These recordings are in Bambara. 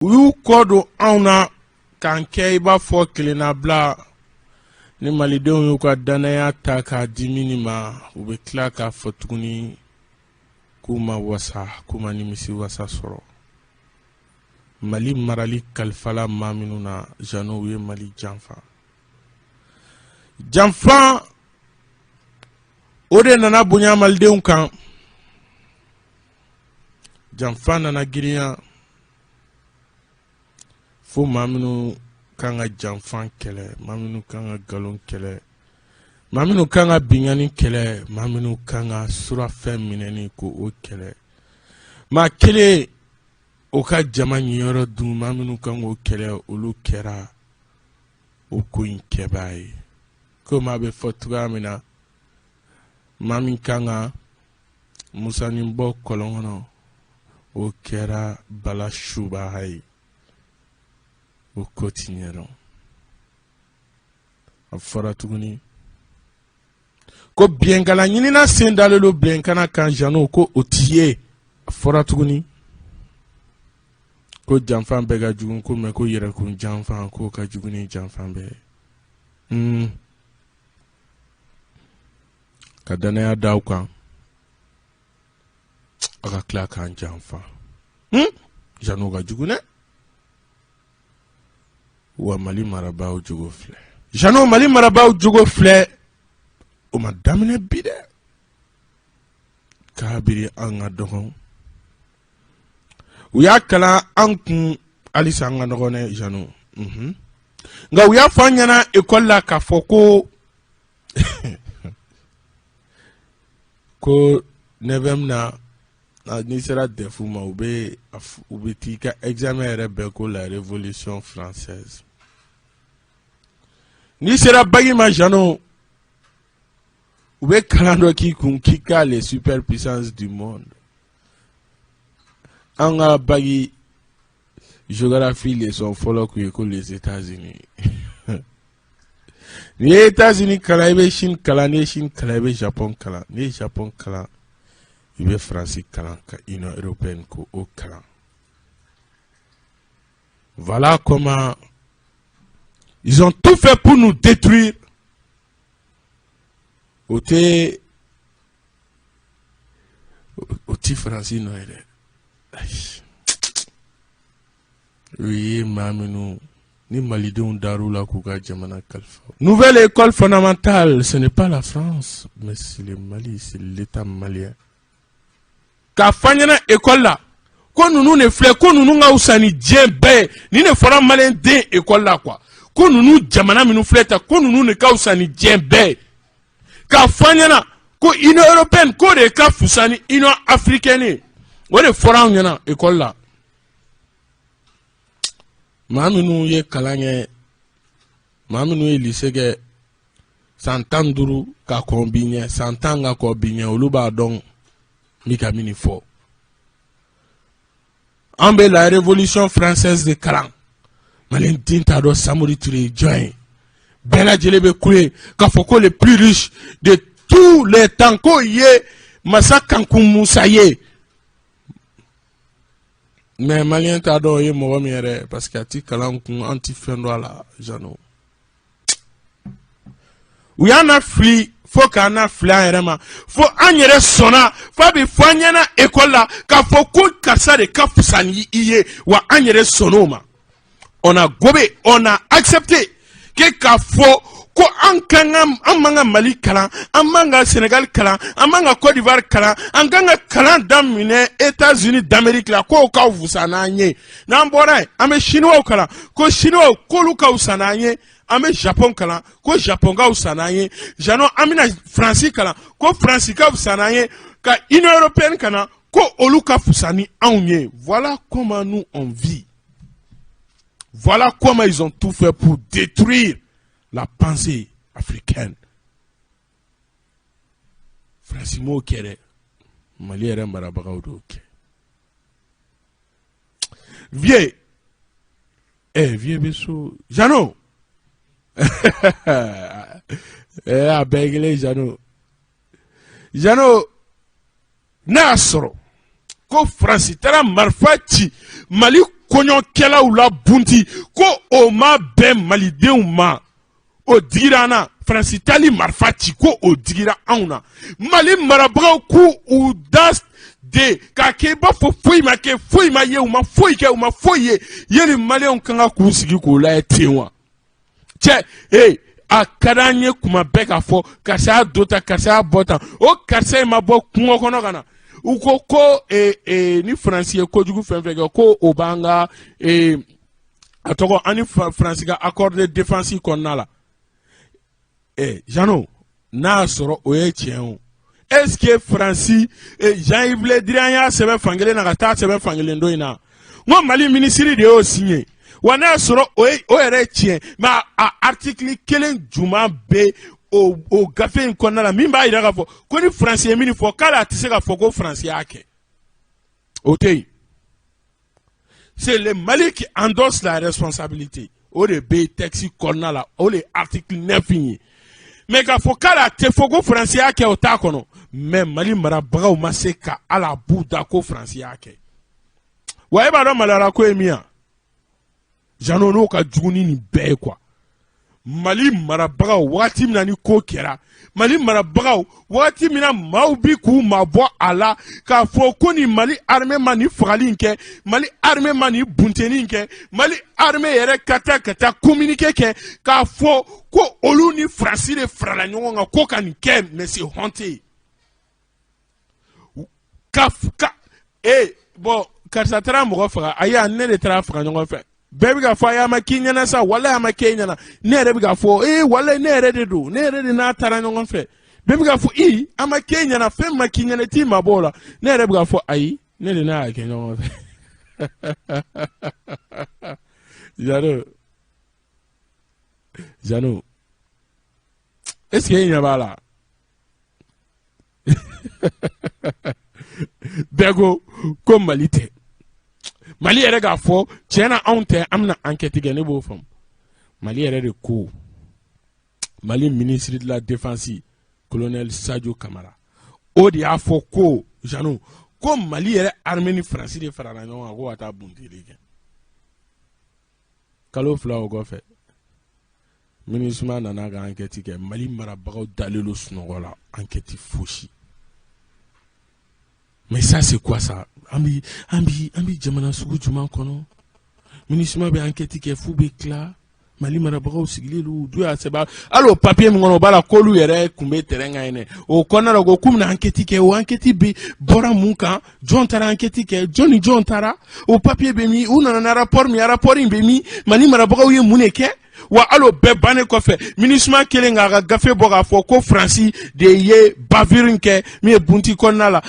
U y'u kɔ don anw na k'an kɛ i b'a fɔ kelennabila. Ni malidenw y'u ka dannaya ta k'a di minnu ma, u bɛ tila k'a fɔ tuguni k'u ma wasa, k'u ma nimisi wasa sɔrɔ. Mali marali kalifala maa minnu na, Jeannot, u ye Mali janfa. Janfa o de nana bonya malidenw kan. Janfa nana girinya fo maa minnu kan ka janfa kɛlɛ, maa minnu kan ka nkalon kɛlɛ, maa minnu kan ka binkanni kɛlɛ, maa minnu kan ka surafɛn minɛni ko o kɛlɛ, maa kelen o ka jama ɲiyɔrɔ dun, maa minnu kan k'o kɛlɛ, olu kɛra o ko in kɛbaa ye. Komi a bɛ fɔ cogoya min na, maa min kan ka musanin bɔ kɔlɔn kɔnɔ, o kɛra bala subaga ye. O ko ti ɲɛdɔn. A fɔra tuguni ko biɲɛkala ɲinina sen dalen don biɲɛkana kan, Jeannot, ko o ti ye. A fɔra tuguni ko janfa bɛɛ ka jugu, ko mais ko yɛrɛkun janfa, k'o ka jugu ni janfa bɛɛ ye. Ka dannaya da aw kan, a ka tila k'an janfa, Jeannot, ka jugu dɛ. Wa Mali marabaaw jogo filɛ, Jeannot, Mali marabaaw jogo filɛ, o ma daminɛ bi dɛ. Kabiri an ka dɔgɔn, u y'a kalan an kun, halisa an ka dɔgɔn dɛ, Jeannot. Nka u y'a fɔ an ɲɛna ekɔli la k'a fɔ ko neuvième na, n'i sera DEF ma, u bɛ t'i ka examen yɛrɛ bɛɛ ko la Révolution française. N'i sera bac ma, Jeannot, u bɛ kalan dɔ k'i kun k'i ka les superpuissances du monde. An ka bac géographie leçon fɔlɔ kun ye ko les États-Unis. N'i ye États-Unis kalan, i bɛ Chine kalan. N'i ye Chine kalan, i bɛ Japon kalan. N'i ye Japon kalan, i bɛ Faransi kalan, ka Union européenne ko o kalan. Voilà comment ils ont tout fait pour nous détruire. O tɛ, o ti Faransi nɔ ye dɛ. Ayi, o ye maa minnu ni malidenw dar'u la k'u ka jamana kalifa. Nouvelle école fondamentale, ce n'est pas la France, mais c'est le Mali, c'est l'État malien. K'a fɔ an ɲɛna école la ko ninnu de filɛ, ko ninnu ka fisa ni diɲɛ bɛɛ ye. Nin de fɔra malien den école la quoi, ko ninnu jamana minnu filɛ tan, ko ninnu de ka fisa ni diɲɛ bɛɛ ye. K'a fɔ an ɲɛna ko Union européenne, k'o de ka fisa ni Union africaine ye. O de fɔra anw ɲɛna école la. Maa minnu ye kalan kɛ, maa minnu ye lycée kɛ san 15 ka kɔn bi ɲɛ, san 10 ka kɔn bi ɲɛ, olu b'a dɔn n bɛ ka min fɔ. An bɛ la Révolution française de kalan, malien den t'a dɔn Samori Ture ye jɔn ye. Bɛɛ lajɛlen bɛ kule k'a fɔ ko le plus riche de tous les temps, k'o ye Masa Kanku Musa ye. Mais malien t'a dɔn o ye mɔgɔ min yɛrɛ, parce que a ti kalan kun, an ti fɛn dɔn a la. Jeannot, u y'an na fili fo k'an na fili an yɛrɛ ma, fo an yɛrɛ sɔnna, fo a bɛ fɔ an ɲɛna ekɔli la k'a fɔ ko karisa de ka fisa ni i ye. Wa an yɛrɛ sɔnn'o ma. On a gobé, on a accepté que k'a fɔ ko an kan ka, an man ka Mali kalan, an man ka Sénégal kalan, an man ka Côte d'Ivoire kalan, an kan ka kalan daminɛ États-Unis d'Amérique la, k'o ka fisa n'an ye. N'an bɔra yen, an bɛ Chinois kalan, ko Chinois k'olu ka fisa n'an ye. An bɛ Japon kalan, ko Japon ka fisa n'an ye. Jeannot, an bɛna Faransi kalan, ko Faransi ka fisa n'an ye, ka Union européenne kalan, ko olu ka fisa ni anw ye. Voilà comment nous on vit. Voilà comment ils ont tout fait pour détruire la pensée africaine. Faransi m'o kɛ dɛ, Mali yɛrɛ marabagaw d'o kɛ. Vieux, vieux bɛ so, Jeannot, a bɛɛ ye kelen. Jeannot, Jeannot, n'a y'a sɔrɔ ko Faransi taara marifa ci Mali kɔɲɔkɛlaw la bunti, ko o ma bɛn malidenw ma, o digira an na. Faransi taali marifa ci, ko o digira anw na. Mali marabagaw k'u u da de k'a kɛ i b'a fɔ foyi ma kɛ, foyi ma ye, u ma foyi kɛ, u ma foyi ye. Yali maliyɛnw kan ka k'u sigi k'o lajɛ ten wa? Cɛ ee, a ka d'an ye kuma bɛɛ k'a fɔ karisa y'a don tan, karisa y'a bɔ tan. O karisa in ma bɔ kungo kɔnɔ ka na. U ko ko ni Faransi ye kojugu fɛn fɛn kɛ, ko o b'an ka a tɔgɔ, an ni Faransi ka accord de défense kɔnɔna la. Jeannot, n'a y'a sɔrɔ o ye tiɲɛ o, est ce que Faransi, Jean-Yves Le Drian y'a sɛbɛn fankelen na ka taa sɛbɛn fankelen dɔ in na? N ko Mali minisiri de y'o signé wa? N'a y'a sɔrɔ o ye o yɛrɛ ye tiɲɛ, mais a article kelen jumɛn bɛ o gafe in kɔnɔna la min b'a jira k'a fɔ ko ni Faransi ye min fɔ, k'ale a tɛ se k'a fɔ ko Faransi y'a kɛ? O tɛ yen. C'est le Mali qui endosse la responsabilité. O de bɛ texte kɔnɔna la, o de ye article 9 in ye. Mais k'a fɔ k'ale a tɛ fɔ ko Faransi y'a kɛ, o t'a kɔnɔ. Mais Mali marabagaw ma se ka hali a b'u da ko Faransi y'a kɛ. Wa e b'a dɔn maloyara ko ye min ye, Jeannot, n'o ka jugu ni nin bɛɛ ye quoi. Mali marabagaw, wagati min na ni ko kɛra, Mali marabagaw, wagati min na maaw bi k'u mabɔ a la k'a fɔ ko ni Mali armée ma nin fagali in kɛ, Mali armée ma nin bunteni in kɛ, Mali armée yɛrɛ ka taa communiqué kɛ k'a fɔ ko olu ni Faransi de farala ɲɔgɔn kan ko ka nin kɛ, mais c'est honteux. Ka e bɔn, karisa taara mɔgɔ faga, ayi, ne de taara faga ɲɔgɔn fɛ. Bɛɛ bɛ ka fɔ a ma k'i ɲɛna sa, walayi a ma k'e ɲɛna. Ne yɛrɛ bɛ ka fɔ ee, walayi ne yɛrɛ de don, ne yɛrɛ de n'a taara ɲɔgɔn fɛ. Bɛɛ bɛ ka fɔ i a ma k'e ɲɛna, fɛn ma k'i ɲɛna, i t'i mabɔ o la. Ne yɛrɛ bɛ ka fɔ ayi, ne de n'a y'a kɛ ɲɔgɔn fɛ. Jeannot, Jeannot, est ce que e ɲɛ b'a la? Bɛɛ ko ko Mali tɛ. Mali yɛrɛ k'a fɔ tiɲɛ na anw tɛ, an bɛna enquête kɛ. Ne b'o faamu. Mali yɛrɛ de ko, Mali ministre de la Défense, colonel Sadio Kamara, o de y'a fɔ ko, Jeannot, ko Mali yɛrɛ armée ni Faransi de farala ɲɔgɔn kan ko ka taa bunteli kɛ. Kalo 2 o kɔfɛ, MINUSMA nana ka enquête kɛ. Mali marabagaw dalen don sunɔgɔ la, enquête fosi. Mais ça, c'est quoi ça? An bi jamana sugu jumɛn kɔnɔ? MINUSMA bɛ enquête kɛ f'u bɛ tila, Mali marabagaw sigilen don, du y'a sɛbɛn hali o papier min kɔnɔ, o b'a la k'olu yɛrɛ tun bɛ terrain kan yen dɛ. O kɔnɔna la, u ko k'u bɛna enquête kɛ. O enquête bɛ bɔra mun kan? Jɔn taara enquête kɛ? Jɔn ni jɔn taara? O papier bɛ min? U nana na rapport min, rapport in bɛ min? Mali marabagaw ye mun de kɛ? Wa hali o bɛɛ bannen kɔfɛ, MINUSMA kelen k'a ka gafe bɔ k'a fɔ ko Faransi de ye bavure kɛ min ye Bunti kɔnɔna la,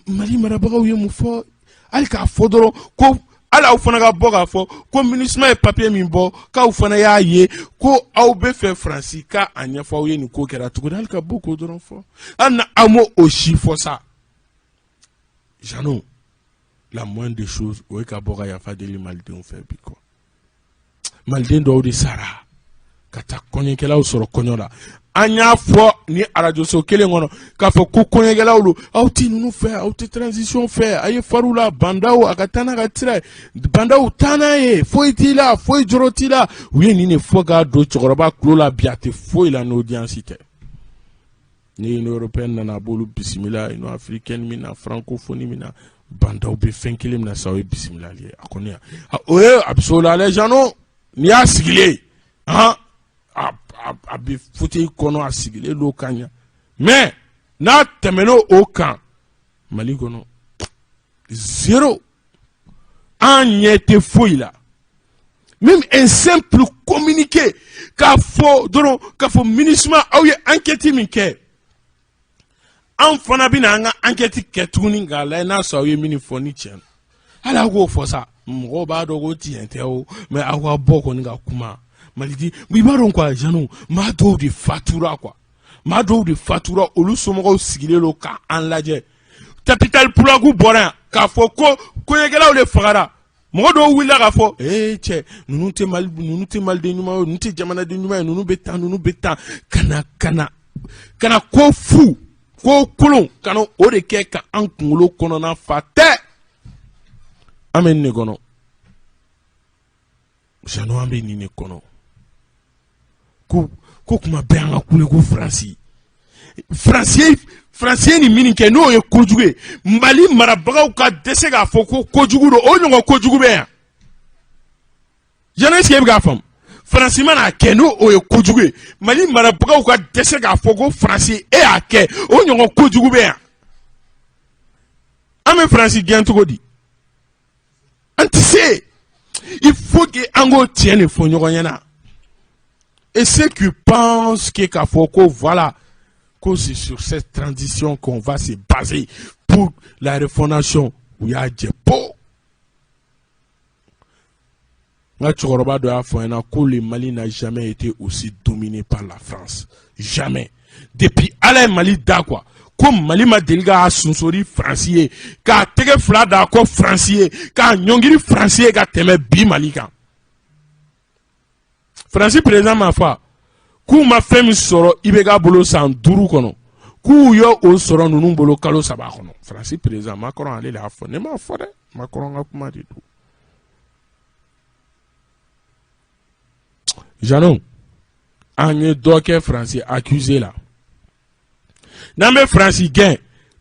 Mali marabagaw ye mun fɔ? Hali k'a fɔ dɔrɔn ko hali aw fana ka bɔ k'a fɔ ko MINUSMA ye papier min bɔ, k'aw fana y'a ye ko aw bɛ fɛ Faransi ka a ɲɛfɔ aw ye nin ko kɛra cogo di, hali ka bɔ k'o dɔrɔn fɔ. Hali na aw m'o o si fɔ sa. Jeannot, la moindre des choses, o ye ka bɔ ka yafa deli malidenw fɛ bi quoi. Maliden dɔw de sara ka taa kɔɲɔkɛlaw sɔrɔ kɔɲɔ la. An y'a fɔ ni arajoso kelen kɔnɔ k'a fɔ ko kɔɲɔkɛlaw don, aw tɛ ninnu fɛ, aw tɛ transition fɛ, a ye fariw la. Bah N'Daw, a ka taa n'a ka sira ye. Bah N'Daw, taa n'a ye, foyi t'i la, foyi jɔrɔ t'i la. U ye nin de fɔ k'a don cɛkɔrɔba tulo la. Bi a tɛ foyi la n'audience tɛ. Ni Union européenne nana, a b'olu bisimila. Union africaine min na, francophonie min na, Bah N'Daw bɛ fɛn kelen min na sa, o ye bisimilali ye. A kɔni o ye a bɛ se o la dɛ. Jeannot, n'i y'a sigilen ye, han, a bɛ fauteuil kɔnɔ, a sigilen don ka ɲa. Mais n'a tɛmɛn'o o kan, Mali kɔnɔ, zéro, an ɲɛ tɛ foyi la. Même un simple communiqué k'a fɔ dɔrɔn k'a fɔ MINUSMA, aw ye enquête min kɛ, an fana bɛna an ka enquête kɛ tuguni k'a lajɛ n'a sɔrɔ aw ye min fɔ ni tiɲɛ. Hali aw k'o fɔ sa, mɔgɔw b'a dɔn ko tiɲɛ tɛ o, mais aw ka bɔ kɔni ka kuma malidi. I b'a dɔn quoi, Jeannot, maa dɔw de fatura quoi, maa dɔw de fatura, olu somɔgɔw sigilen don k'an lajɛ. Tabital Pulaaku bɔra yan k'a fɔ ko kɔɲɔkɛlaw de fagara. Mɔgɔ dɔw wulila k'a fɔ ee cɛ, ninnu tɛ Mali, ninnu tɛ maliden ɲuman ye, ninnu tɛ jamanaden ɲuman ye, ninnu bɛ tan, ninnu bɛ tan. Ka na ko fu, ko kolon, ka na o de kɛ ka an kunkolo kɔnɔna fa tɛ. An bɛ nin de kɔnɔ. Jeannot, an bɛ nin de kɔnɔ ko kuma bɛɛ an ka kule ko Faransi, Faransi, Faransi ye nin min kɛ, n'o ye kojugu ye. Mali marabagaw ka dɛsɛ k'a fɔ ko kojugu don, o ɲɔgɔn kojugu bɛ yan. Jeannot, est-ce que e bɛ k'a faamu? Faransi mana a kɛ, n'o o ye kojugu ye, Mali marabagaw ka dɛsɛ k'a fɔ ko Faransi e y'a kɛ, o ɲɔgɔn kojugu bɛ yan. An bɛ Faransi gɛn cogo di? An tɛ se. Il faut que an k'o tiɲɛ de fɔ ɲɔgɔn ɲɛna. Et ceux qui pensent que k'a fɔ ko voilà, ko c'est sur cette transition qu'on va se baser pour la refondation, u y'a jɛ po. N ka cɛkɔrɔba dɔ y'a fɔ n ɲɛna ko le Mali n'a jamais été aussi dominé par la France, jamais. Depuis Ala ye Mali da quoi, ko Mali ma deli k'a sonsori Faransi ye, k'a tɛgɛ fila d'a kɔ Faransi ye, k'a ɲɔngiri Faransi ye ka tɛmɛ bi Mali kan. Faransi président m'a fɔ k'u ma fɛn min sɔrɔ IBK bolo san 5 kɔnɔ, k'u y'o sɔrɔ ninnu bolo kalo 3 kɔnɔ. Faransi président Macron, ale de y'a fɔ, ne m'a fɔ dɛ, Macron ka kuma de don. Jeannot, an ye dɔ kɛ Faransi accusé la. N'an bɛ Faransi gɛn,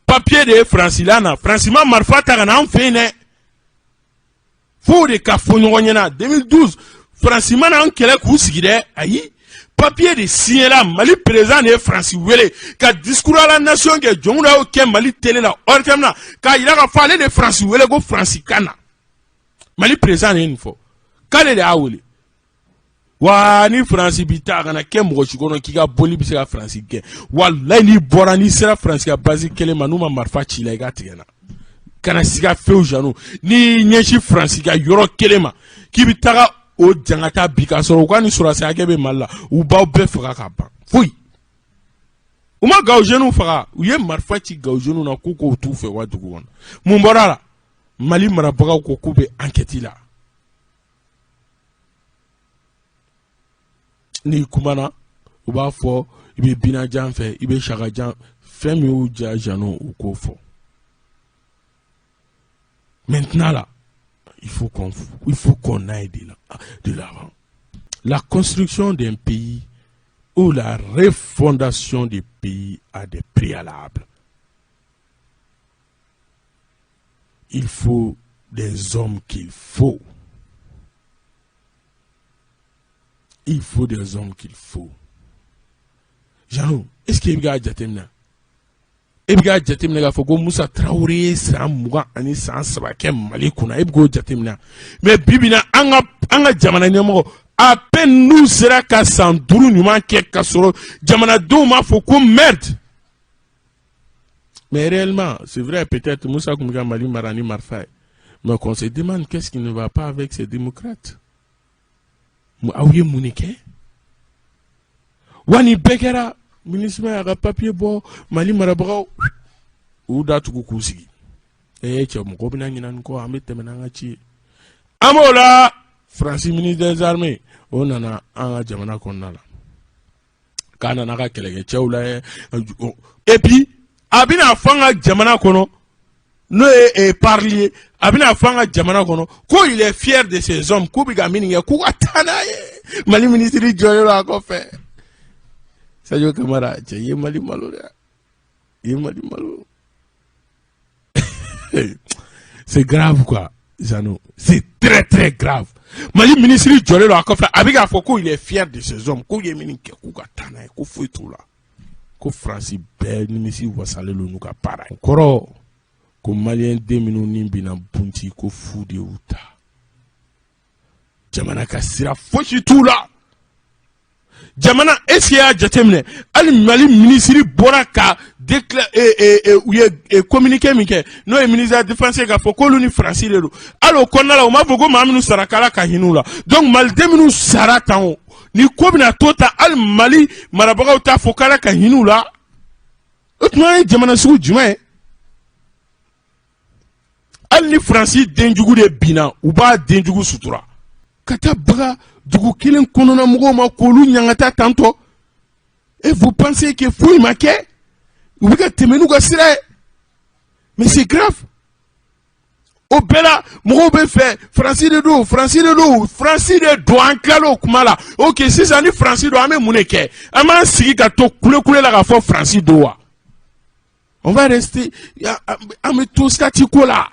papier de ye Faransi la na. Faransi ma marifa ta ka na an fɛ yen dɛ, f'o de ka fɔ ɲɔgɔn ɲɛna. 2012, Faransi ma na an kɛlɛ k'u sigi dɛ, ayi, papier de signé la. Mali président de ye Faransi wele ka discours à la nation kɛ. Jɔnkuda y'o kɛ Mali télé la ORTM na, k'a yira k'a fɔ ale de ye Faransi wele ko Faransi ka na. Mali président de ye nin fɔ, k'ale de y'a wele. Wa ni Faransi bi taa, a kana kɛ mɔgɔ si kɔnɔ k'i ka boli bɛ se ka Faransi gɛn. Walayi, n'i bɔra, n'i sera Faransi ka base kelen ma, n'u ma marifa ci i la, i ka tigɛ n na. Kana siga fewu. Jeannot, n'i ɲɛsin Faransi ka yɔrɔ kelen ma k'i bɛ taga o jangata bi, k'a sɔrɔ u ka nin sɔrɔdasi hakɛ bɛ Mali la, u b'aw bɛɛ faga ka ban. Foyi u ma Gawo jeunes faga, u ye marifa ci Gawo jeunes na k'u k'o t'u fɛ wa dugu kɔnɔ. Mun bɔra a la? Mali marabagaw ko k'u bɛ enquête la. N'i kumana, u b'a fɔ i bɛ binajan fɛ, i bɛ sakajan. Fɛn min y'u ja, Jeannot, u k'o fɔ. Maintenant là, il faut qu'on aille de l'avant. La construction d'un pays ou la refondation du pays a des préalables. Il faut des hommes qu'il faut. Il faut des hommes qu'il faut. Jeannot, est-ce que i bɛ k'a jateminɛ? E bɛ k'a jateminɛ k'a fɔ ko Musa Tarawele ye san 20 ani san 3 kɛ Mali kunna, e bɛ k'o jateminɛ? Mais bi bi in na, an ka jamana ɲɛmɔgɔ, à peine n'u sera ka san 5 ɲuman kɛ ka sɔrɔ jamanadenw m'a fɔ ko merde. Mais réellement, c'est vrai, peut-être Moussa tun bɛ ka Mali mara ni marifa ye, mais qu'on se demande qu'est-ce qui ne va pas avec ces démocrates. Aw ye mun de kɛ? Wa nin bɛɛ kɛra, MINUSMA y'a ka papier bɔ, Mali marabagaw u y'u da tugu k'u sigi. Ee cɛ, mɔgɔw bɛna ɲinɛ nin kɔ, an bɛ tɛmɛ n'an ka ci ye. An b'o la, Faransi ministre des armées, o nana an ka jamana kɔnɔna la k'a nana ka kɛlɛkɛcɛw lajɛ. Et puis a bɛna fɔ an ka jamana kɔnɔ, n'o ye parli ye, a bɛna fɔ an ka jamana kɔnɔ ko il est fier de ses hommes, k'u bɛ ka min kɛ, k'u ka taa n'a ye. Mali minisiri jɔlen don a kɔfɛ. Sadio Kamara, cɛ, i ye Mali malo dɛ, i ye Mali malo. C'est grave quoi, Jeannot, c'est très très grave. Mali minisiri jɔlen don a kɔfɛ, a bɛ k'a fɔ ko il est fier de ses hommes, k'u ye min kɛ, k'u ka taa n'a ye, ko foyi t'u la, ko Faransi bɛɛ nimisi wasalen don n'u ka baara ye. Kɔrɔ ko maliyɛn den minnu ni bɛna bunti, ko fu de y'u ta, jamana ka sira fosi t'u la. Jamana, est-ce que y'a jateminɛ, hali Mali minisiri bɔra ka u ye communiqué min kɛ, n'o ye ministre de la défense ye, k'a fɔ k'olu ni Faransi de don, hali o kɔnɔna la, u m'a fɔ ko maa minnu sara k'Ala ka hinɛ u la. Donc maliden minnu sara tan, o ni ko bɛna to ta, hali Mali marabagaw t'a fɔ k'Ala ka hinɛ u la. O tuma ye jamana sugu jumɛn ye? Hali ni Faransi denjugu de binna, u b'a denjugu sutura ka taa baga dugu kelen kɔnɔna mɔgɔw ma k'olu ɲangata tantɔ. Et vous pensez que foyi ma kɛ, u bɛ ka tɛmɛ n'u ka sira ye? Mais c'est grave. O bɛɛ la, mɔgɔw bɛ fɛ Faransi de don, Faransi de don, Faransi de don. An tilal'o kuma la. Ok, sisan ni Faransi don, an bɛ mun de kɛ? An b'an sigi ka to kulekule la k'a fɔ Faransi don wa? On va rester, an bɛ to statu quo la.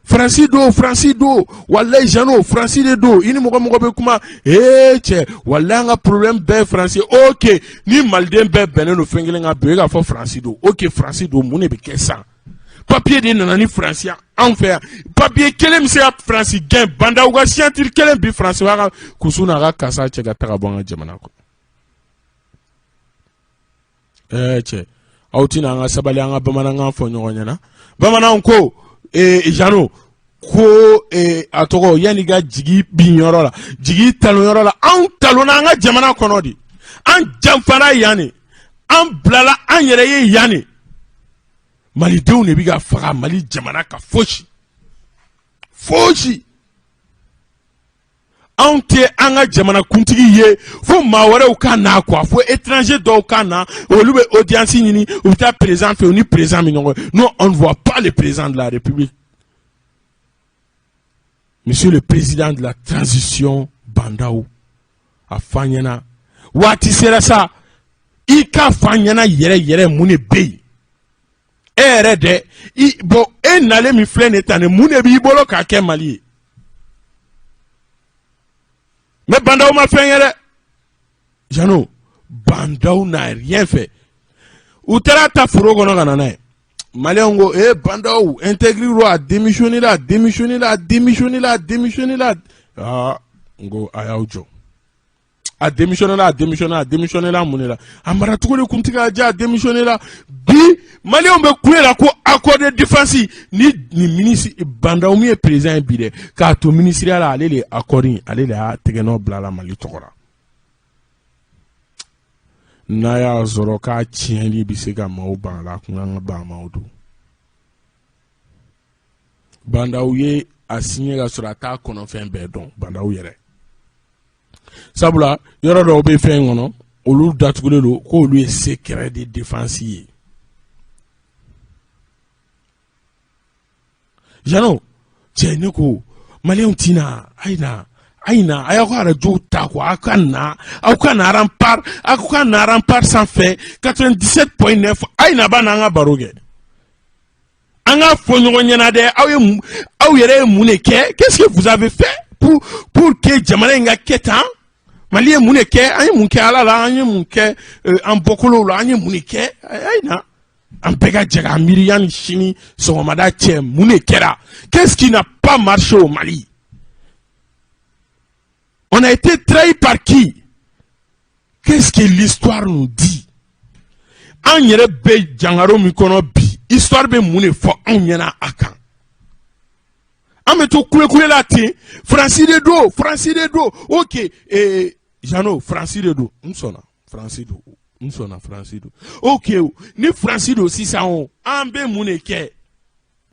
Faransi don, Faransi don. Walayi Jeannot, Faransi de don. I ni mɔgɔ mɔgɔ bɛ kuma, ee cɛ, walayi, an ka problème bɛɛ ye Faransi. Ok, ni maliden bɛɛ bɛnnen don fɛn kelen kan bi, o ye k'a fɔ Faransi don. Ok, Faransi don, mun de bɛ kɛ sisan? Papier de nana ni Faransi anw fɛ yan. Papier kelen bɛ se ka Faransi gɛn. Bah N'Daw ka signature kelen bi, Faransi b'a ka kusu n'a ka kasa cɛ ka taga bɔ an ka jamana kɔnɔ. Ɛɛ cɛ, aw tɛna an ka sabali, an ka bamanankan fɔ ɲɔgɔn ɲɛna. Bamananw ko, ee Jeannot ko, ee a tɔgɔ, yanni ka jigi bin yɔrɔ la, jigi talon yɔrɔ la. Anw talonna an ka jamana kɔnɔ de, an janfara yan de, an bilala an yɛrɛ ye yan de. Malidenw de bɛ ka faga Mali jamana ka fosi fosi. Anw tɛ an ka jamanakuntigi ye fo maa wɛrɛw ka na quoi, fo étranger dɔw ka na, olu bɛ audience ɲini, u bɛ taa président fɛ, u ni président bɛ ɲɔgɔn ye. Non, on ne voit pas le président de la République. Monsieur le président de la transition, Bah N'Daw, a f'an ɲɛna, waati sera sa, i k'a f'an ɲɛna yɛrɛ yɛrɛ, mun de bɛ yen? E yɛrɛ dɛ, i bɔn, e nalen min filɛ nin ye tan, mun de b'i bolo k'a kɛ Mali ye? Mais Bah N'Daw ma fɛn ye dɛ Jeannot. Bah N'Daw n'a rien fait. U taara ta foro kɔnɔ ka na n'a ye. Maliyɛnw ko: e Bah N'Daw intègre, a démissionné la, a démissionné la, a démissionné la, a démissionné la. Aa, n ko a y'aw jɔ. A démissionné la, a démissionné, a démissionné la mun de la? A maracogo de kun tɛ k'a diya, a démissionné la. Bi maliyɛnw bɛ kule la ko accord de défense ni nin ministre Bah N'Daw min ye président ye bi dɛ, k'a to ministériya la, ale de ye accord in, ale de y'a tɛgɛnɔ bila la Mali tɔgɔ la. N'a y'a sɔrɔ k'a tiɲɛli bɛ se ka maaw ban a la, a kun kan ka ban maaw don. Bah N'Daw ye a signé ka sɔrɔ a t'a kɔnɔfɛn bɛɛ dɔn, Bah N'Daw yɛrɛ. Sabula yɔrɔ dɔw bɛ fɛn in kɔnɔ, olu datugulen don, k'olu ye secret de défense ye. Jeannot cɛ, ne ko maliyɛnw ti na, a ye na, a ye na, a y'aw ka arajow ta quoi, aw ka na, aw ka na Rempart, aw ka na Rempart sanfɛ 97.9. A ye na, ba n'an ka baro kɛ, an k'a fɔ ɲɔgɔn ɲɛna dɛ. Aw ye, aw yɛrɛ ye mun de kɛ? Qu'est-ce que vous avez fait pour que jamana in ka kɛ tan? Mali ye mun de kɛ? An ye mun kɛ Ala la? An ye mun kɛ an bɔkolow la? An ye mun de kɛ? A ye na, an bɛɛ ka jɛ k'an miiri yanni sini sɔgɔmada cɛ, mun de kɛra? Qu'est-ce qui n'a pas marché au Mali? On a été trahi par qui? Qu'est-ce que l'histoire nous dit? An yɛrɛ bɛ jangaro min kɔnɔ bi, histoire bɛ mun de fɔ anw ɲɛna a kan? An bɛ to kulekule la ten, Faransi de don, Faransi de don. Ok, Jeannot, Faransi de don, n sɔnna, Faransi don, n sɔnna, Faransi don. Ok, ni Faransi don sisan o, an bɛ mun de kɛ?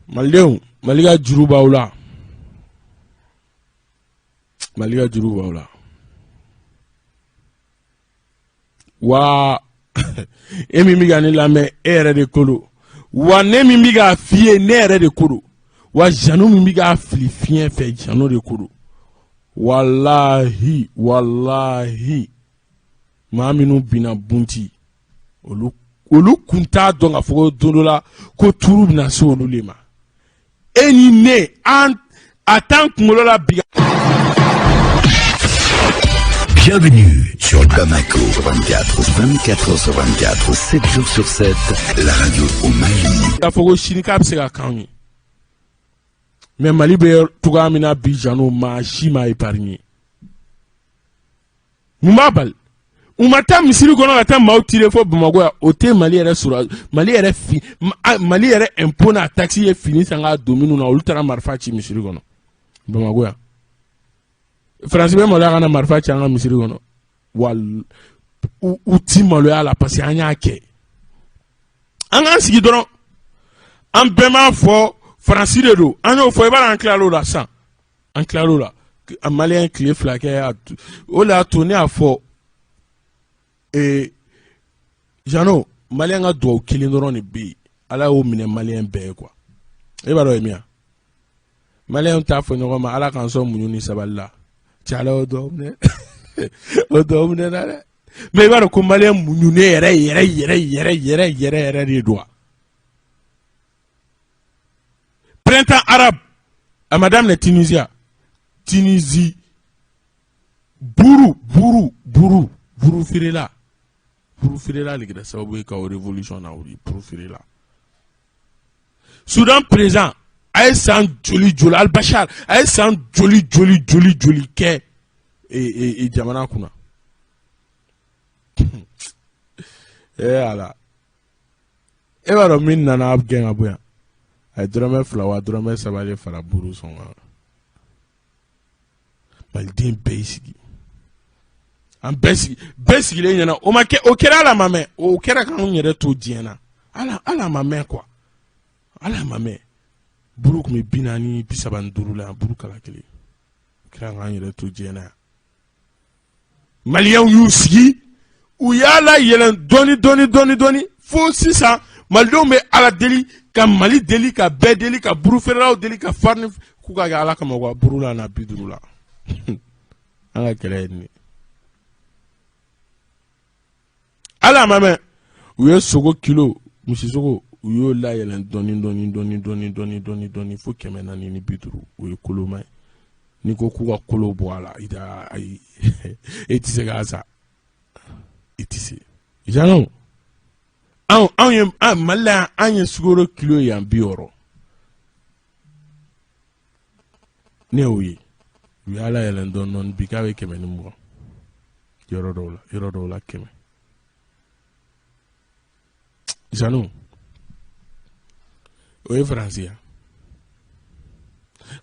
Malidenw, Mali ka juru b'aw la, Mali ka juru b'aw la. Wa e min bɛ ka ne lamɛn, e yɛrɛ de ko don. Wa ne min bɛ k'a f'i ye, ne yɛrɛ de ko don. Wa Jeannot min bɛ k'a fili fiɲɛ fɛ, Jeannot de ko don. Walahi, walahi, maa minnu binna Bunti, olu kun t'a dɔn k'a fɔ ko don dɔ la ko tuuru bɛna se olu de ma. E ni ne, an a t'an kunkolo la bi. Bienvenue sur Bamako 24, 24 h sur 24, 7 jours sur 7, la radio au Mali. K'a fɔ ko sini k'a bɛ se ka k'anw ye, mais Mali bɛ cogoya min na bi, Jeannot, maa si ma épargné. Mun b'a bali u ma taa misiri kɔnɔ ka taa maaw tirer fo Bamakɔ yan? O tɛ Mali yɛrɛ sɔrɔ, Mali yɛrɛ fi, Mali yɛrɛ impôt n'a taxe ye fini san k'a don minnu na, olu taara marifa ci misiri kɔnɔ Bamakɔ yan. Faransi bɛ maloya ka na marifa ci an ka misiri kɔnɔ wa? U ti maloya la, parce que an y'a kɛ. An k'an sigi dɔrɔn, an bɛɛ m'a fɔ Faransi de don. An y'o fɔ, i b'a dɔn, an tilal'o la sisan, an tilal'o la. A maliyɛn tile 2 kɛ, o de y'a to ne y'a fɔ, ee Jeannot, maliyɛn ka dugawu kelen dɔrɔn de bɛ yen, Ala y'o minɛ maliyɛn bɛɛ ye quoi. E b'a dɔn o ye min ye? Maliyɛnw t'a fɔ ɲɔgɔn ma Ala k'an sɔn muɲu ni sabali la. Cɛ Ala y'o dugawu minɛ. O dugawu minɛna dɛ. Mais i b'a dɔn ko maliyɛn muɲunen yɛrɛ yɛrɛ yɛrɛ yɛrɛ yɛrɛ yɛrɛ yɛrɛ de don wa. Printemps arabe a ma daminɛ Tunisie Tunisie buru buru buru buru feerela buru feerela de kɛra sababu ye ka o révolution na wuli buru feerela. Soudan président a ye san joli joli Al-Bashir a ye san joli joli joli joli kɛ e, e, jamana kunna ee Ala e b'a dɔn min nana gɛn ka bɔ yan a ye dɔrɔmɛ 2 wa dɔrɔmɛ 3 de fara buru sɔngɔ kan maliden bɛɛ y'i sigi an bɛɛ sigi bɛɛ sigilen ɲɛna o ma kɛ o kɛra ala ma mɛn o kɛra k'anw yɛrɛ to diɲɛ na ala ala ma mɛn quoi ala ma mɛn buru tun bɛ 40 35 la yan buru kala kelen o kɛra k'an yɛrɛ to diɲɛ na yan maliyɛnw y'u sigi u y'a layɛlɛn dɔɔni dɔɔni dɔɔni dɔɔni fo sisan malidenw bɛ ala deli ka mali deli ka bɛɛ deli ka buru feerelaw deli ka farini k'u ka kɛ ala kama u ka buru la na 50 la an ka kɛlɛ ye nin ye ala ma mɛn u ye sogo kilo misisogo u y'o layɛlɛn dɔɔni dɔɔni dɔɔni dɔɔni dɔɔni dɔɔni dɔɔni fo 450 o ye koloma ye n'i ko k'u ka kolo bɔ a la i t'a ayi e tɛ se k'a san i tɛ se janw anw anw ye an mali la yan an ye sukaro kilo yan 60 ne y'o ye u y'a layɛlɛn dɔɔni dɔɔni bi k'a bɛ 120 yɔrɔ dɔw la yɔrɔ dɔw la 100 jano o ye faransi ya